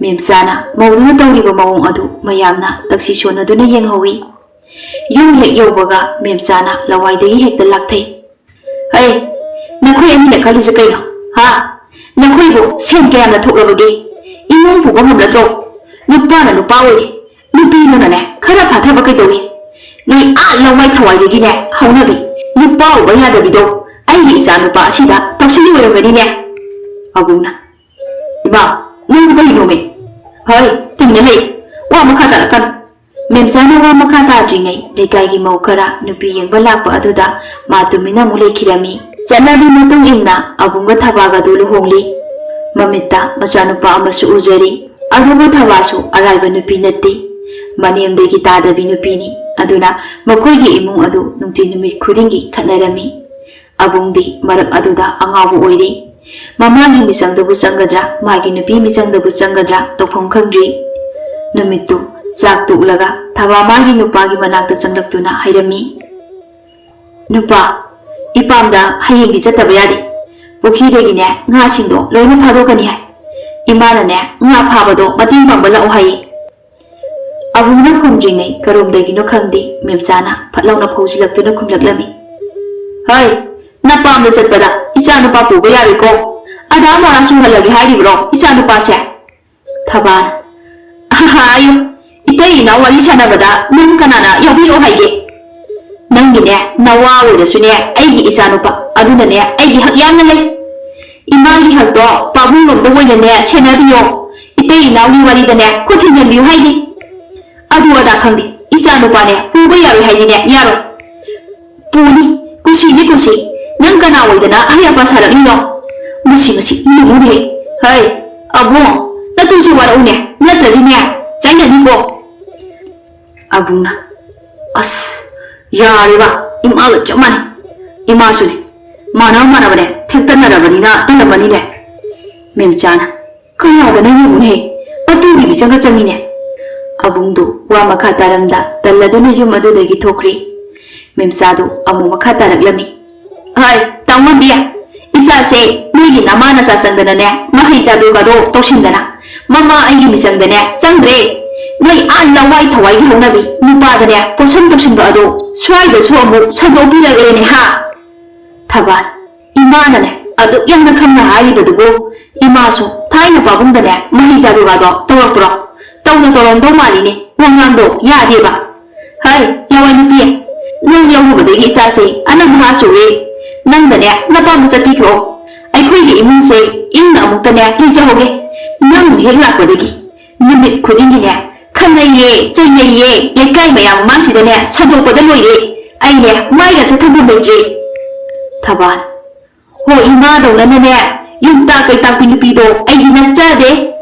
ꯃꯦꯝꯆꯥꯅ ꯃꯧꯗꯨꯅ ꯇꯧꯔꯤꯕ ꯃꯑꯣꯡ ꯑꯗꯨ ꯃꯌꯥꯝꯅ ꯇꯛꯁꯤ ꯁꯣꯟꯅꯗꯨꯅ ꯌꯦꯡꯍꯧꯏ꯫ ꯌꯨꯝ ꯍꯦꯛ ꯌꯧꯕꯒ ꯃꯦꯝꯆꯥꯅ ꯂꯋꯥꯏꯗꯒꯤ ꯍꯦꯛꯇ ꯂꯥꯛꯊꯩ꯫ "ꯍꯩ, ꯅꯈꯣꯏ ꯑꯅꯤꯅ ꯈꯜꯂꯤꯁꯦ ꯀꯩꯅꯣ? ꯍꯥ? ꯅꯈꯣꯏꯕꯨ ꯁꯦꯟ ꯀꯌꯥꯝꯅ ꯊꯣꯛꯂꯕꯒꯦ? ꯏꯃꯨꯡ ꯄꯨꯕ ꯉꯝꯂꯗ꯭ꯔꯣ? ꯅꯨꯄꯥꯅ ꯅꯨꯄꯥ ꯑꯣꯏꯔꯦ, ꯅꯨꯄꯤꯗꯨꯅꯅꯦ ꯈꯔ ꯐꯥꯊꯕ ꯀꯩꯗꯧꯏ? ꯅꯣꯏ ꯑꯥ ꯂꯋꯥꯏ ꯊꯋꯥꯏꯗꯒꯤꯅꯦ ꯍꯧꯅꯕꯤ ꯅꯨꯄꯥ ꯎꯕ ꯌꯥꯗꯕꯤꯗꯣ ꯑꯩꯒꯤ ꯏꯆꯥ ꯅꯨꯄꯥ ꯑꯁꯤꯗ ꯇꯧꯁꯤꯜꯂꯤ ꯑꯣꯏꯔꯝꯒꯅꯤꯅꯦ?" ꯑꯕꯨꯡꯅ, "ꯏꯃꯥ, ꯅꯪꯕꯨ ꯀꯔꯤꯅꯣꯃꯤ? ꯍꯣꯏ, ꯇꯨꯃꯤꯟꯅ ꯂꯩ꯫ ꯋꯥ ꯃꯈꯥ ꯇꯥꯔꯛꯀꯅꯨ꯫" ꯃꯦꯝꯆꯥꯅ ꯋꯥ ꯃꯈꯥ ꯇꯥꯗ꯭ꯔꯤꯉꯩ ꯂꯩꯀꯥꯏꯒꯤ ꯃꯧ ꯈꯔ ꯅꯨꯄꯤ ꯌꯦꯡꯕ ꯂꯥꯛꯄ ꯑꯗꯨꯗ ꯃꯥ ꯇꯨꯃꯤꯟꯅ ꯑꯃꯨꯛ ꯂꯩꯈꯤꯔꯝꯃꯤ꯫ ꯆꯠꯅꯕꯤ ꯃꯇꯨꯡ ꯏꯟꯅ ꯑꯕꯨꯡꯒ ꯊꯕꯥꯒꯗꯨ ꯂꯨꯍꯣꯡꯂꯤ꯫ ꯃꯃꯤꯠꯇ ꯃꯆꯥꯅꯨꯄꯥ ꯑꯃꯁꯨ ꯎꯖꯔꯤ꯫ ꯑꯗꯨꯕꯨ ꯊꯕꯥꯁꯨ ꯑꯔꯥꯏꯕ ꯅꯨꯄꯤ ꯅꯠꯇꯦ꯫ ꯃꯅꯦꯝꯗꯒꯤ ꯇꯥꯗꯕꯤ ꯅꯨꯄꯤꯅꯤ꯫ ꯑꯗꯨꯅ ꯃꯈꯣꯏꯒꯤ ꯏꯃꯨꯡ ꯑꯗꯨ ꯅꯨꯡꯇꯤ ꯅꯨꯃꯤꯠ ꯈꯨꯗꯤꯡꯒꯤ ꯈꯠꯅꯔꯝꯃꯤ꯫ ꯑꯕꯨꯡꯗꯤ ꯃꯔꯛ ꯑꯗꯨꯗ ꯑꯉꯥꯎꯕ ꯑꯣꯏꯔꯤ꯫ ꯃꯃꯥꯒꯤ ꯃꯤꯆꯪꯗꯕꯨ ꯆꯪꯒꯗ꯭ꯔꯥ, ꯃꯥꯒꯤ ꯅꯨꯄꯤ ꯃꯤꯆꯪꯗꯕꯨ ꯆꯪꯒꯗ꯭ꯔꯥ ꯇꯧꯐꯝ ꯈꯪꯗ꯭ꯔꯤ꯫ ꯅꯨꯃꯤꯠꯇꯨ ꯆꯥꯛ ꯇꯣꯛꯂꯒ ꯊꯕꯥ ꯃꯥꯒꯤ ꯅꯨꯄꯥꯒꯤ ꯃꯅꯥꯛꯇ ꯆꯪꯂꯛꯇꯨꯅ ꯍꯥꯏꯔꯝꯃꯤ, "ꯅꯨꯄꯥ, ꯏꯄꯥꯝꯗ ꯍꯌꯦꯡꯗꯤ ꯆꯠꯇꯕ ꯌꯥꯗꯦ꯫ ꯄꯨꯈ꯭ꯔꯤꯗꯒꯤꯅꯦ ꯉꯥꯁꯤꯡꯗꯣ ꯂꯣꯏꯅ ꯐꯥꯗꯣꯛꯀꯅꯤ ꯍꯥꯏ꯫ ꯏꯃꯥꯅꯅꯦ ꯉꯥ ꯐꯥꯕꯗꯣ ꯃꯇꯦꯡ ꯄꯥꯡꯕ ꯂꯥꯛꯑꯣ ꯍꯥꯏꯌꯦ꯫" ꯑꯕꯨꯡꯅ ꯈꯨꯝꯗ꯭ꯔꯤꯉꯩ ꯀꯔꯣꯝꯗꯒꯤꯅꯣ ꯈꯪꯗꯦ ꯃꯦꯝꯆꯥꯅ ꯐꯠ ꯂꯥꯎꯅ ꯐꯥꯎꯖꯤꯜꯂꯛꯇꯨꯅ ꯈꯨꯝꯂꯛꯂꯝꯃꯤ, "ꯍꯩ, ꯅꯄꯥꯝꯗ ꯆꯠꯄꯗ ꯏꯆꯥ ꯅꯨꯄꯥ ꯄꯨꯕ ꯌꯥꯔꯣꯏꯀꯣ꯫ ꯑꯗꯥ ꯃꯣꯔꯥ ꯆꯨꯍꯜꯂꯒꯦ ꯍꯥꯏꯔꯤꯕ꯭ꯔꯣ ꯏꯆꯥ ꯅꯨꯄꯥꯁꯦ?" ꯊꯕꯥꯅ, "ꯑꯍꯥ, ꯑꯌꯨ, ꯏꯇꯩ ꯏꯅꯥꯎ ꯋꯥꯔꯤ ꯁꯥꯟꯅꯕꯗ ꯅꯪ ꯀꯅꯥꯅ ꯌꯥꯎꯕꯤꯔꯛꯑꯣ ꯍꯥꯏꯒꯦ? ꯅꯪꯒꯤꯅꯦ ꯅꯋꯥ ꯑꯣꯏꯔꯁꯨꯅꯦ ꯑꯩꯒꯤ ꯏꯆꯥ ꯅꯨꯄꯥ, ꯑꯗꯨꯅꯅꯦ ꯑꯩꯒꯤ ꯍꯛ ꯌꯥꯝꯅ ꯂꯩ꯫ ꯏꯃꯥꯒꯤ ꯍꯛꯇꯣ ꯄꯥꯕꯨꯡꯂꯣꯝꯗ ꯑꯣꯏꯅꯅꯦ ꯁꯦꯟꯅꯕꯤꯌꯣ꯫ ꯏꯇꯩ ꯏꯅꯥꯎꯒꯤ ꯋꯥꯔꯤꯗꯅꯦ ꯈꯨꯠ ꯊꯤꯟꯖꯟꯕꯤꯌꯨ ꯍꯥꯏꯗꯦ꯫ ꯑꯗꯨ ꯑꯗꯥ ꯈꯪꯗꯦ, ꯏꯆꯥ ꯅꯨꯄꯥꯅꯦ ꯄꯨꯕ ꯌꯥꯔꯣꯏ ꯍꯥꯏꯗꯤꯅꯦ ꯌꯥꯔꯣꯏ꯫ ꯄꯨꯅꯤ, ꯀꯨꯁꯤꯅꯤ ꯀꯨꯁꯤ꯫ ꯅꯪ ꯀꯅꯥ ꯑꯣꯏꯗꯅ ꯑꯍꯩ ꯑꯄꯥ ꯁꯥꯔꯛꯂꯤꯅꯣ? ꯃꯁꯤ, ꯃꯁꯤ, ꯏꯃꯨꯡꯅꯦ꯫ ꯍꯩ, ꯑꯕꯨꯡ, ꯅꯇꯨꯁꯦ ꯋꯥꯔꯛꯎꯅꯦ, ꯅꯠꯇ꯭ꯔꯗꯤꯅꯦ ꯆꯩꯅꯅꯤꯀꯣ꯫" ꯑꯕꯨꯡꯅ, "ꯑꯁ, ꯌꯥꯔꯦꯕ, ꯏꯃꯥꯒ ꯆꯞ ꯃꯥꯟꯅꯩ꯫ ꯏꯃꯥꯁꯨꯅꯦ, ꯃꯥꯟꯅꯕ ꯃꯥꯟꯅꯕꯅꯦ ꯊꯦꯛꯇꯠꯅꯔꯕꯅꯤꯅ ꯇꯜꯂꯝꯃꯅꯤꯅꯦ꯫" ꯃꯦꯝꯆꯥꯅ, "ꯀꯌꯥꯗꯅ ꯌꯦꯡꯉꯨꯅꯦ, ꯑꯗꯨꯒꯤ ꯃꯤꯆꯪꯒ ꯆꯪꯉꯤꯅꯦ꯫" ꯑꯕꯨꯡꯗꯨ ꯋꯥ ꯃꯈꯥ ꯇꯥꯔꯝꯗ ꯇꯜꯂꯗꯨꯅ ꯌꯨꯝ ꯑꯗꯨꯗꯒꯤ ꯊꯣꯛꯈ꯭ꯔꯤ꯫ ꯃꯦꯝꯆꯥꯗꯨ ꯑꯃꯨꯛ ꯃꯈꯥ ꯇꯥꯔꯛꯂꯝꯃꯤ, "ꯍꯥꯏ, ꯇꯥꯎꯉꯝꯕꯤ, ꯏꯆꯥꯁꯦ ꯅꯣꯏꯒꯤ ꯅꯃꯥ ꯅꯆꯥ ꯆꯪꯗꯅꯅꯦ, ꯃꯍꯩ ꯆꯥꯗꯣꯛ ꯀꯥꯗꯣꯛ ꯇꯧꯁꯤꯟꯗꯅ, ꯃꯃꯥ ꯑꯩꯒꯤ ꯃꯤꯆꯪꯗꯅꯦ ꯆꯪꯗ꯭ꯔꯦ꯫ ꯅꯣꯏ ꯑꯥ ꯂꯋꯥꯏ ꯊꯋꯥꯏꯒꯤ ꯍꯧꯅꯕꯤ ꯅꯨꯄꯥꯗꯅꯦ ꯄꯣꯠꯁꯝ ꯇꯧꯁꯤꯟꯕ ꯑꯗꯣ ꯁ꯭ꯋꯥꯏꯗꯁꯨ ꯑꯃꯨꯛ ꯁꯟꯗꯣꯛꯄꯤꯔꯛꯂꯦꯅꯦ ꯍꯥ꯫ ꯊꯕꯥꯜ, ꯏꯃꯥꯅꯅꯦ ꯑꯗꯨꯛ ꯌꯥꯝꯅ ꯈꯪꯅ ꯍꯥꯏꯔꯤꯕꯗꯨꯕꯨ, ꯏꯃꯥꯁꯨ ꯊꯥꯏꯅ ꯄꯥꯕꯨꯡꯗꯅꯦ ꯃꯍꯩ ꯆꯥꯕꯒꯗꯣ ꯇꯧꯔꯛꯄ꯭ꯔꯣ? ꯇꯧꯅ ꯇꯧꯔꯝꯗꯧ ꯃꯥꯜꯂꯤꯅꯦ, ꯋꯥꯉꯥꯡꯗꯣ ꯌꯥꯗꯦꯕ꯫ ꯍꯩ, ꯂꯋꯥꯏ ꯅꯨꯄꯤ, ꯅꯪ ꯂꯧꯔꯨꯕꯗꯒꯤ ꯏꯆꯥꯁꯦ ꯑꯅꯝ ꯍꯥ ꯆꯨꯔꯦ꯫ ꯅꯪꯗꯅꯦ ꯅꯄꯥꯝꯗ ꯆꯠꯄꯤꯈ꯭ꯔꯣ꯫ ꯑꯩꯈꯣꯏꯒꯤ ꯏꯃꯨꯡꯁꯦ ꯏꯪꯅ ꯑꯃꯨꯛꯇꯅꯦ ꯂꯩꯖꯍꯧꯒꯦ꯫ ꯅꯪ ꯍꯦꯛ ꯂꯥꯛꯄꯗꯒꯤ ꯅꯨꯃꯤꯠ ꯈꯨꯗꯤꯡꯒꯤꯅꯦ ꯈꯠꯅꯩꯌꯦ, ꯆꯩꯅꯩꯌꯦ, ꯂꯩꯀꯥꯏ ꯃꯌꯥꯝ ꯃꯃꯥꯡꯁꯤꯗꯅꯦ ꯁꯟꯗꯣꯛꯄꯗ ꯂꯣꯏꯔꯦ꯫ ꯑꯩꯅꯦ ꯃꯥꯏꯒꯁꯦ ꯊꯝꯐꯝ ꯂꯩꯇ꯭ꯔꯦ꯫ ꯊꯕꯥꯜ, ꯍꯣ, ꯏꯃꯥꯗꯧꯅꯅꯦ ꯌꯨꯝꯇꯥꯛ ꯀꯩꯇꯥꯛꯄꯤ ꯅꯨꯄꯤꯗꯣ ꯑꯩꯗꯤ ꯅꯠꯆꯗꯦ꯫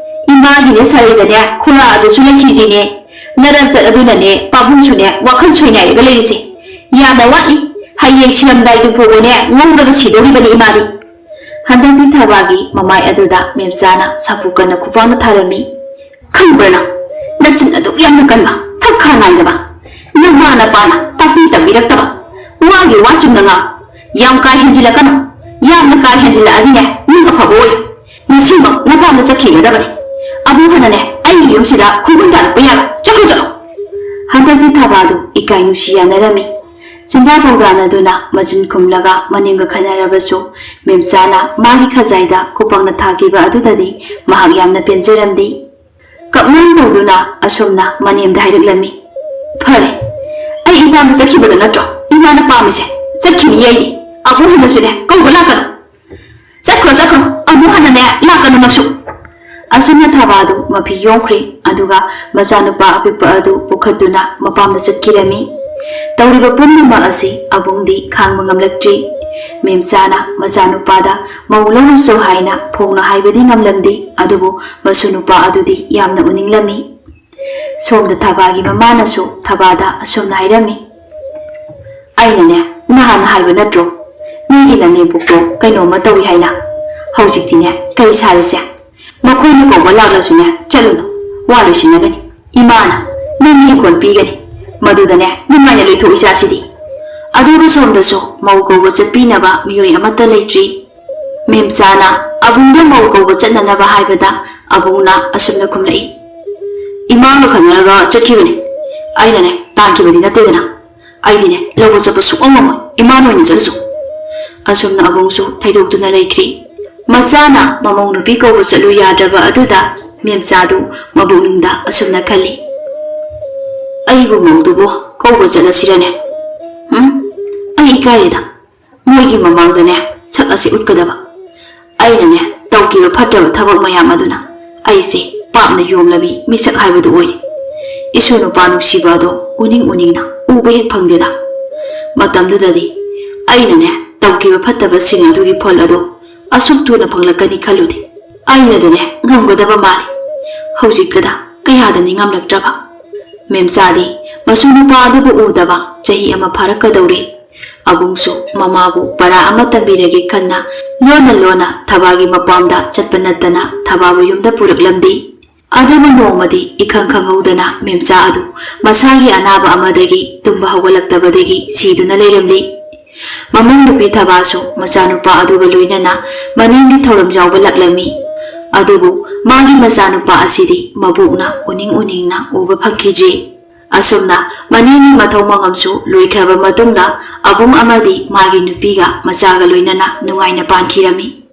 ꯏꯃꯥꯒꯤꯅꯦ ꯁꯥꯔꯩꯗꯅꯦ ꯈꯨꯔꯥ ꯑꯗꯨꯁꯨ ꯂꯩꯈꯤꯗ꯭ꯔꯤꯅꯦ꯫ ꯅꯔꯝꯆꯠ ꯑꯗꯨꯅꯅꯦ ꯄꯥꯕꯨꯡꯁꯨꯅꯦ ꯋꯥꯈꯜ ꯁꯣꯏꯅꯥꯏꯔꯒ ꯂꯩꯔꯤꯁꯦ꯫ ꯌꯥꯝꯅ ꯋꯥꯠꯂꯤ꯫ ꯍꯌꯦꯡ ꯁꯤꯔꯝꯗꯥꯏꯗꯨ ꯐꯥꯎꯕꯅꯦ ꯉꯧꯔꯒ ꯁꯤꯗꯧꯔꯤꯕꯅꯤ ꯏꯃꯥꯗꯤ꯫ ꯍꯟꯗꯛꯇꯤ ꯊꯕꯥꯜꯒꯤ ꯃꯃꯥꯏ ꯑꯗꯨꯗ ꯃꯦꯝꯆꯥꯅ ꯁꯥꯐꯨ ꯀꯟꯅ ꯈꯨꯄꯥꯛꯅ ꯊꯥꯔꯝꯃꯤ꯫ ꯈꯪꯕ꯭ꯔꯥ ꯅꯪ? ꯅꯆꯤꯟ ꯑꯗꯨꯛ ꯌꯥꯝꯅ ꯀꯟꯕ, ꯊꯛ ꯈꯥ ꯅꯥꯏꯗꯕ, ꯅꯃꯥ ꯅꯄꯥꯅ ꯇꯥꯛꯄꯤ ꯇꯝꯕꯤꯔꯛꯇꯕ, ꯋꯥꯒꯤ ꯋꯥ ꯆꯨꯝꯅ ꯉꯥꯡ꯫ ꯌꯥꯝ ꯀꯥ ꯍꯦꯟꯖꯤꯜꯂꯛꯀꯅꯨ꯫ ꯌꯥꯝꯅ ꯀꯥ ꯍꯦꯟꯖꯤꯜꯂꯛꯑꯗꯤꯅꯦ ꯃꯤ ꯑꯐꯕ ꯑꯣꯏ꯫ ꯉꯁꯤꯃꯛ ꯅꯄꯥꯝꯗ ꯆꯠꯈꯤꯒꯗꯕꯅꯤ꯫ ꯑꯕꯣꯛ ꯍꯟꯅꯅꯦ ꯑꯩꯒꯤ ꯌꯨꯝꯁꯤꯗ ꯈꯣꯡꯒꯨꯟ ꯇꯥꯔꯛꯄ ꯌꯥꯔꯣꯏ꯫ ꯆꯠꯈ꯭ꯔꯣ, ꯆꯠꯂꯣ꯫ ꯍꯟꯗꯛꯇꯤ ꯊꯕꯥꯜꯗꯨ ꯏꯀꯥꯏ ꯅꯨꯡꯁꯤ ꯌꯥꯅꯔꯝꯃꯤ꯫ ꯆꯤꯟꯗꯥ ꯄꯥꯎꯗꯥꯅꯗꯨꯅ ꯃꯆꯤꯟ ꯈꯨꯝꯂꯒ ꯃꯅꯤꯡꯒ ꯈꯟꯅꯔꯕꯁꯨ ꯃꯦꯝꯆꯥꯅ ꯃꯥꯒꯤ ꯈꯖꯥꯏꯗ ꯈꯨꯄꯥꯛꯅ ꯊꯥꯈꯤꯕ ꯑꯗꯨꯗꯗꯤ ꯃꯍꯥꯛ ꯌꯥꯝꯅ ꯄꯦꯟꯖꯔꯝꯗꯦ꯫ ꯀꯞꯅꯤꯡ ꯇꯧꯗꯨꯅ ꯑꯁꯨꯝꯅ ꯃꯅꯦꯝꯗ ꯍꯥꯏꯔꯛꯂꯝꯃꯤ, "ꯐꯔꯦ, ꯑꯩ ꯏꯄꯥꯝꯗ ꯆꯠꯈꯤꯕꯗꯣ ꯅꯠꯇ꯭ꯔꯣ ꯏꯃꯥꯅ ꯄꯥꯝꯃꯤꯁꯦ? ꯆꯠꯈꯤꯅꯤ ꯑꯩꯗꯤ꯫ ꯑꯕꯣꯛ ꯍꯟꯅꯁꯨꯅꯦ ꯀꯧꯕ ꯂꯥꯛꯀꯅꯨ꯫ ꯆꯠꯈ꯭ꯔꯣ, ꯆꯠꯈ꯭ꯔꯣ, ꯑꯃꯨꯛ ꯍꯟꯅꯅꯦ ꯂꯥꯛꯀꯅꯨ ꯅꯪꯁꯨ"꯫ ꯑꯁꯨꯝꯅ ꯊꯕꯥꯜꯗꯨ ꯃꯐꯤ ꯌꯣꯝꯈ꯭ꯔꯦ, ꯑꯗꯨꯒ ꯃꯆꯥꯅꯨꯄꯥ ꯑꯄꯤꯛꯄ ꯑꯗꯨ ꯄꯨꯈꯠꯇꯨꯅ ꯃꯄꯥꯝꯗ ꯆꯠꯈꯤꯔꯝꯃꯤ꯫ ꯇꯧꯔꯤꯕ ꯄꯨꯝꯅꯃꯛ ꯑꯁꯤ ꯑꯕꯨꯡꯗꯤ ꯈꯥꯡꯕ ꯉꯝꯂꯛꯇ꯭ꯔꯤ꯫ ꯃꯦꯝꯆꯥꯅ ꯃꯆꯥꯅꯨꯄꯥꯗ ꯃꯧ ꯂꯧꯔꯨꯆꯣ ꯍꯥꯏꯅ ꯐꯣꯡꯅ ꯍꯥꯏꯕꯗꯤ ꯉꯝꯂꯝꯗꯦ, ꯑꯗꯨꯕꯨ ꯃꯁꯨ ꯅꯨꯄꯥ ꯑꯗꯨꯗꯤ ꯌꯥꯝꯅ ꯎꯅꯤꯡꯂꯝꯃꯤ꯫ ꯁꯣꯝꯗ ꯊꯕꯥꯒꯤ ꯃꯃꯥꯅꯁꯨ ꯊꯕꯥꯗ ꯑꯁꯨꯝꯅ ꯍꯥꯏꯔꯝꯃꯤ, "ꯑꯩꯅꯅꯦ ꯅꯍꯥꯟ ꯍꯥꯏꯕ ꯅꯠꯇ꯭ꯔꯣ, ꯅꯣꯏꯒꯤ ꯅꯅꯦꯝꯄꯣꯛꯇꯣ ꯀꯩꯅꯣꯝꯃ ꯇꯧꯏ ꯍꯥꯏꯅ? ꯍꯧꯖꯤꯛꯇꯤꯅꯦ ꯀꯩ ꯁꯥꯔꯦꯁꯦ? ꯃꯈꯣꯏꯅ ꯀꯧꯕ ꯂꯥꯛꯂꯁꯨꯅꯦ ꯆꯠꯂꯨꯅꯨ, ꯋꯥ ꯂꯣꯏꯁꯤꯟꯅꯒꯅꯤ꯫ ꯏꯃꯥꯅ ꯅꯪꯒꯤ ꯏꯪꯈꯣꯜ ꯄꯤꯒꯅꯤ, ꯃꯗꯨꯗꯅꯦ ꯅꯨꯡꯉꯥꯏꯅ ꯂꯩꯊꯣꯛ ꯏꯆꯥꯁꯤꯗꯤ"꯫ ꯑꯗꯨꯒ ꯁꯣꯝꯗꯁꯨ ꯃꯧ ꯀꯧꯕ ꯆꯠꯄꯤꯅꯕ ꯃꯤꯑꯣꯏ ꯑꯃꯠꯇ ꯂꯩꯇ꯭ꯔꯤ꯫ ꯃꯦꯝꯆꯥꯅ ꯑꯕꯨꯡꯗ ꯃꯧ ꯀꯧꯕ ꯆꯠꯅꯅꯕ ꯍꯥꯏꯕꯗ ꯑꯕꯨꯡꯅ ꯑꯁꯨꯝꯅ ꯈꯨꯝꯂꯛꯏ, "ꯏꯃꯥꯒ ꯈꯟꯅꯔꯒ ꯆꯠꯈꯤꯕꯅꯦ꯫ ꯑꯩꯅꯅꯦ ꯇꯥꯟꯈꯤꯕꯗꯤ ꯅꯠꯇꯦꯗꯅ꯫ ꯑꯩꯗꯤꯅꯦ ꯂꯧꯕ ꯆꯠꯄ ꯁꯨꯛꯉꯝ ꯉꯝꯃꯣꯏ꯫ ꯏꯃꯥꯅ ꯑꯣꯏꯅ ꯆꯠꯂꯨꯁꯨ꯫" ꯑꯁꯨꯝꯅ ꯑꯕꯨꯡꯁꯨ ꯊꯩꯗꯣꯛꯇꯨꯅ ꯂꯩꯈ꯭ꯔꯤ꯫ ꯃꯆꯥꯅ ꯃꯃꯧ ꯅꯨꯄꯤ ꯀꯧꯕ ꯆꯠꯂꯨ ꯌꯥꯗ꯭ꯔꯕ ꯑꯗꯨꯗ ꯃꯦꯝꯆꯥꯗꯨ ꯃꯕꯨꯛꯅꯤꯡꯗ ꯑꯁꯨꯝꯅ ꯈꯜꯂꯤ, "ꯑꯩꯕꯨ ꯃꯧꯗꯨꯕꯨ ꯀꯧꯕ ꯆꯠꯂꯁꯤꯔꯅꯦ? ꯎꯝ, ꯑꯩ ꯏꯀꯥꯏꯔꯦꯗ꯫ ꯃꯣꯏꯒꯤ ꯃꯃꯥꯡꯗꯅꯦ ꯁꯛ ꯑꯁꯤ ꯎꯠꯀꯗꯕ꯫ ꯑꯩꯅꯅꯦ ꯇꯧꯈꯤꯕ ꯐꯠꯇ꯭ꯔꯕ ꯊꯕꯛ ꯃꯌꯥꯝ ꯑꯗꯨꯅ ꯑꯩꯁꯦ ꯄꯥꯞꯅ ꯌꯣꯝꯂꯕꯤ ꯃꯤꯁꯛ ꯍꯥꯏꯕꯗꯨ ꯑꯣꯏꯔꯦ꯫ ꯏꯁꯨ ꯅꯨꯄꯥ ꯅꯨꯡꯁꯤꯕ ꯑꯗꯣ ꯎꯅꯤꯡ ꯎꯅꯤꯡꯅ ꯎꯕ ꯍꯦꯛ ꯐꯪꯗꯦꯗ꯫ ꯃꯇꯝꯗꯨꯗꯗꯤ ꯑꯩꯅꯅꯦ ꯇꯧꯈꯤꯕ ꯐꯠꯇꯕꯁꯤꯡ ꯑꯗꯨꯒꯤ ꯐꯜ ꯑꯗꯣ ꯑꯁꯨꯛ ꯊꯨꯅ ꯐꯪꯂꯛꯀꯅꯤ ꯈꯜꯂꯨꯗꯦ꯫ ꯑꯩꯅꯗꯤꯅꯦ ꯉꯝꯒꯗꯕ ꯃꯥꯜꯂꯤ꯫ ꯍꯧꯖꯤꯛꯇꯗ ꯀꯌꯥꯗ ꯅꯤꯡꯉꯝꯂꯛꯇ꯭ꯔꯕ?" ꯃꯦꯝꯆꯥꯗꯤ ꯃꯁꯨ ꯅꯨꯄꯥ ꯑꯗꯨꯕꯨ ꯎꯗꯕ ꯆꯍꯤ ꯑꯃ ꯐꯥꯔꯛꯀꯗꯧꯔꯦ꯫ ꯑꯕꯨꯡꯁꯨ ꯃꯃꯥꯕꯨ ꯄꯔꯥ ꯑꯃ ꯇꯝꯕꯤꯔꯒꯦ ꯈꯟꯅ ꯂꯣꯟꯅ ꯂꯣꯟꯅ ꯊꯕꯥꯒꯤ ꯃꯄꯥꯝꯗ ꯆꯠꯄ ꯅꯠꯇꯅ ꯊꯕꯥꯕꯨ ꯌꯨꯝꯗ ꯄꯨꯔꯛꯂꯝꯗꯦ꯫ ꯑꯗꯨꯕꯨ ꯅꯣꯡꯃꯗꯤ ꯏꯈꯪ ꯈꯪꯍꯧꯗꯅ ꯃꯦꯝꯆꯥ ꯑꯗꯨ ꯃꯁꯥꯒꯤ ꯑꯅꯥꯕ ꯑꯃꯗꯒꯤ ꯇꯨꯝꯕ ꯍꯧꯒꯠꯂꯛꯇꯕꯗꯒꯤ ꯁꯤꯗꯨꯅ ꯂꯩꯔꯝꯂꯤ꯫ ꯃꯃꯧ ꯅꯨꯄꯤ ꯊꯕꯥꯁꯨ ꯃꯆꯥꯅꯨꯄꯥ ꯑꯗꯨꯒ ꯂꯣꯏꯅꯅ ꯃꯅꯦꯝꯒꯤ ꯊꯧꯔꯝ ꯌꯥꯎꯕ ꯂꯥꯛꯂꯝꯃꯤ꯫ ꯑꯗꯨꯕꯨ ꯃꯥꯒꯤ ꯃꯆꯥꯅꯨꯄꯥ ꯑꯁꯤꯗꯤ ꯃꯕꯣꯛꯅ ꯎꯅꯤꯡ ꯎꯅꯤꯡꯅ ꯎꯕ ꯐꯪꯈꯤꯗ꯭ꯔꯦ꯫ ꯑꯁꯨꯝꯅ ꯃꯅꯦꯝꯒꯤ ꯃꯊꯧ ꯃꯉꯝꯁꯨ ꯂꯣꯏꯈ꯭ꯔꯕ ꯃꯇꯨꯡꯗ ꯑꯕꯨꯡ ꯑꯃꯗꯤ ꯃꯥꯒꯤ ꯅꯨꯄꯤꯒ ꯃꯆꯥꯒ ꯂꯣꯏꯅꯅ ꯅꯨꯡꯉꯥꯏꯅ ꯄꯥꯟꯈꯤꯔꯝꯃꯤ꯫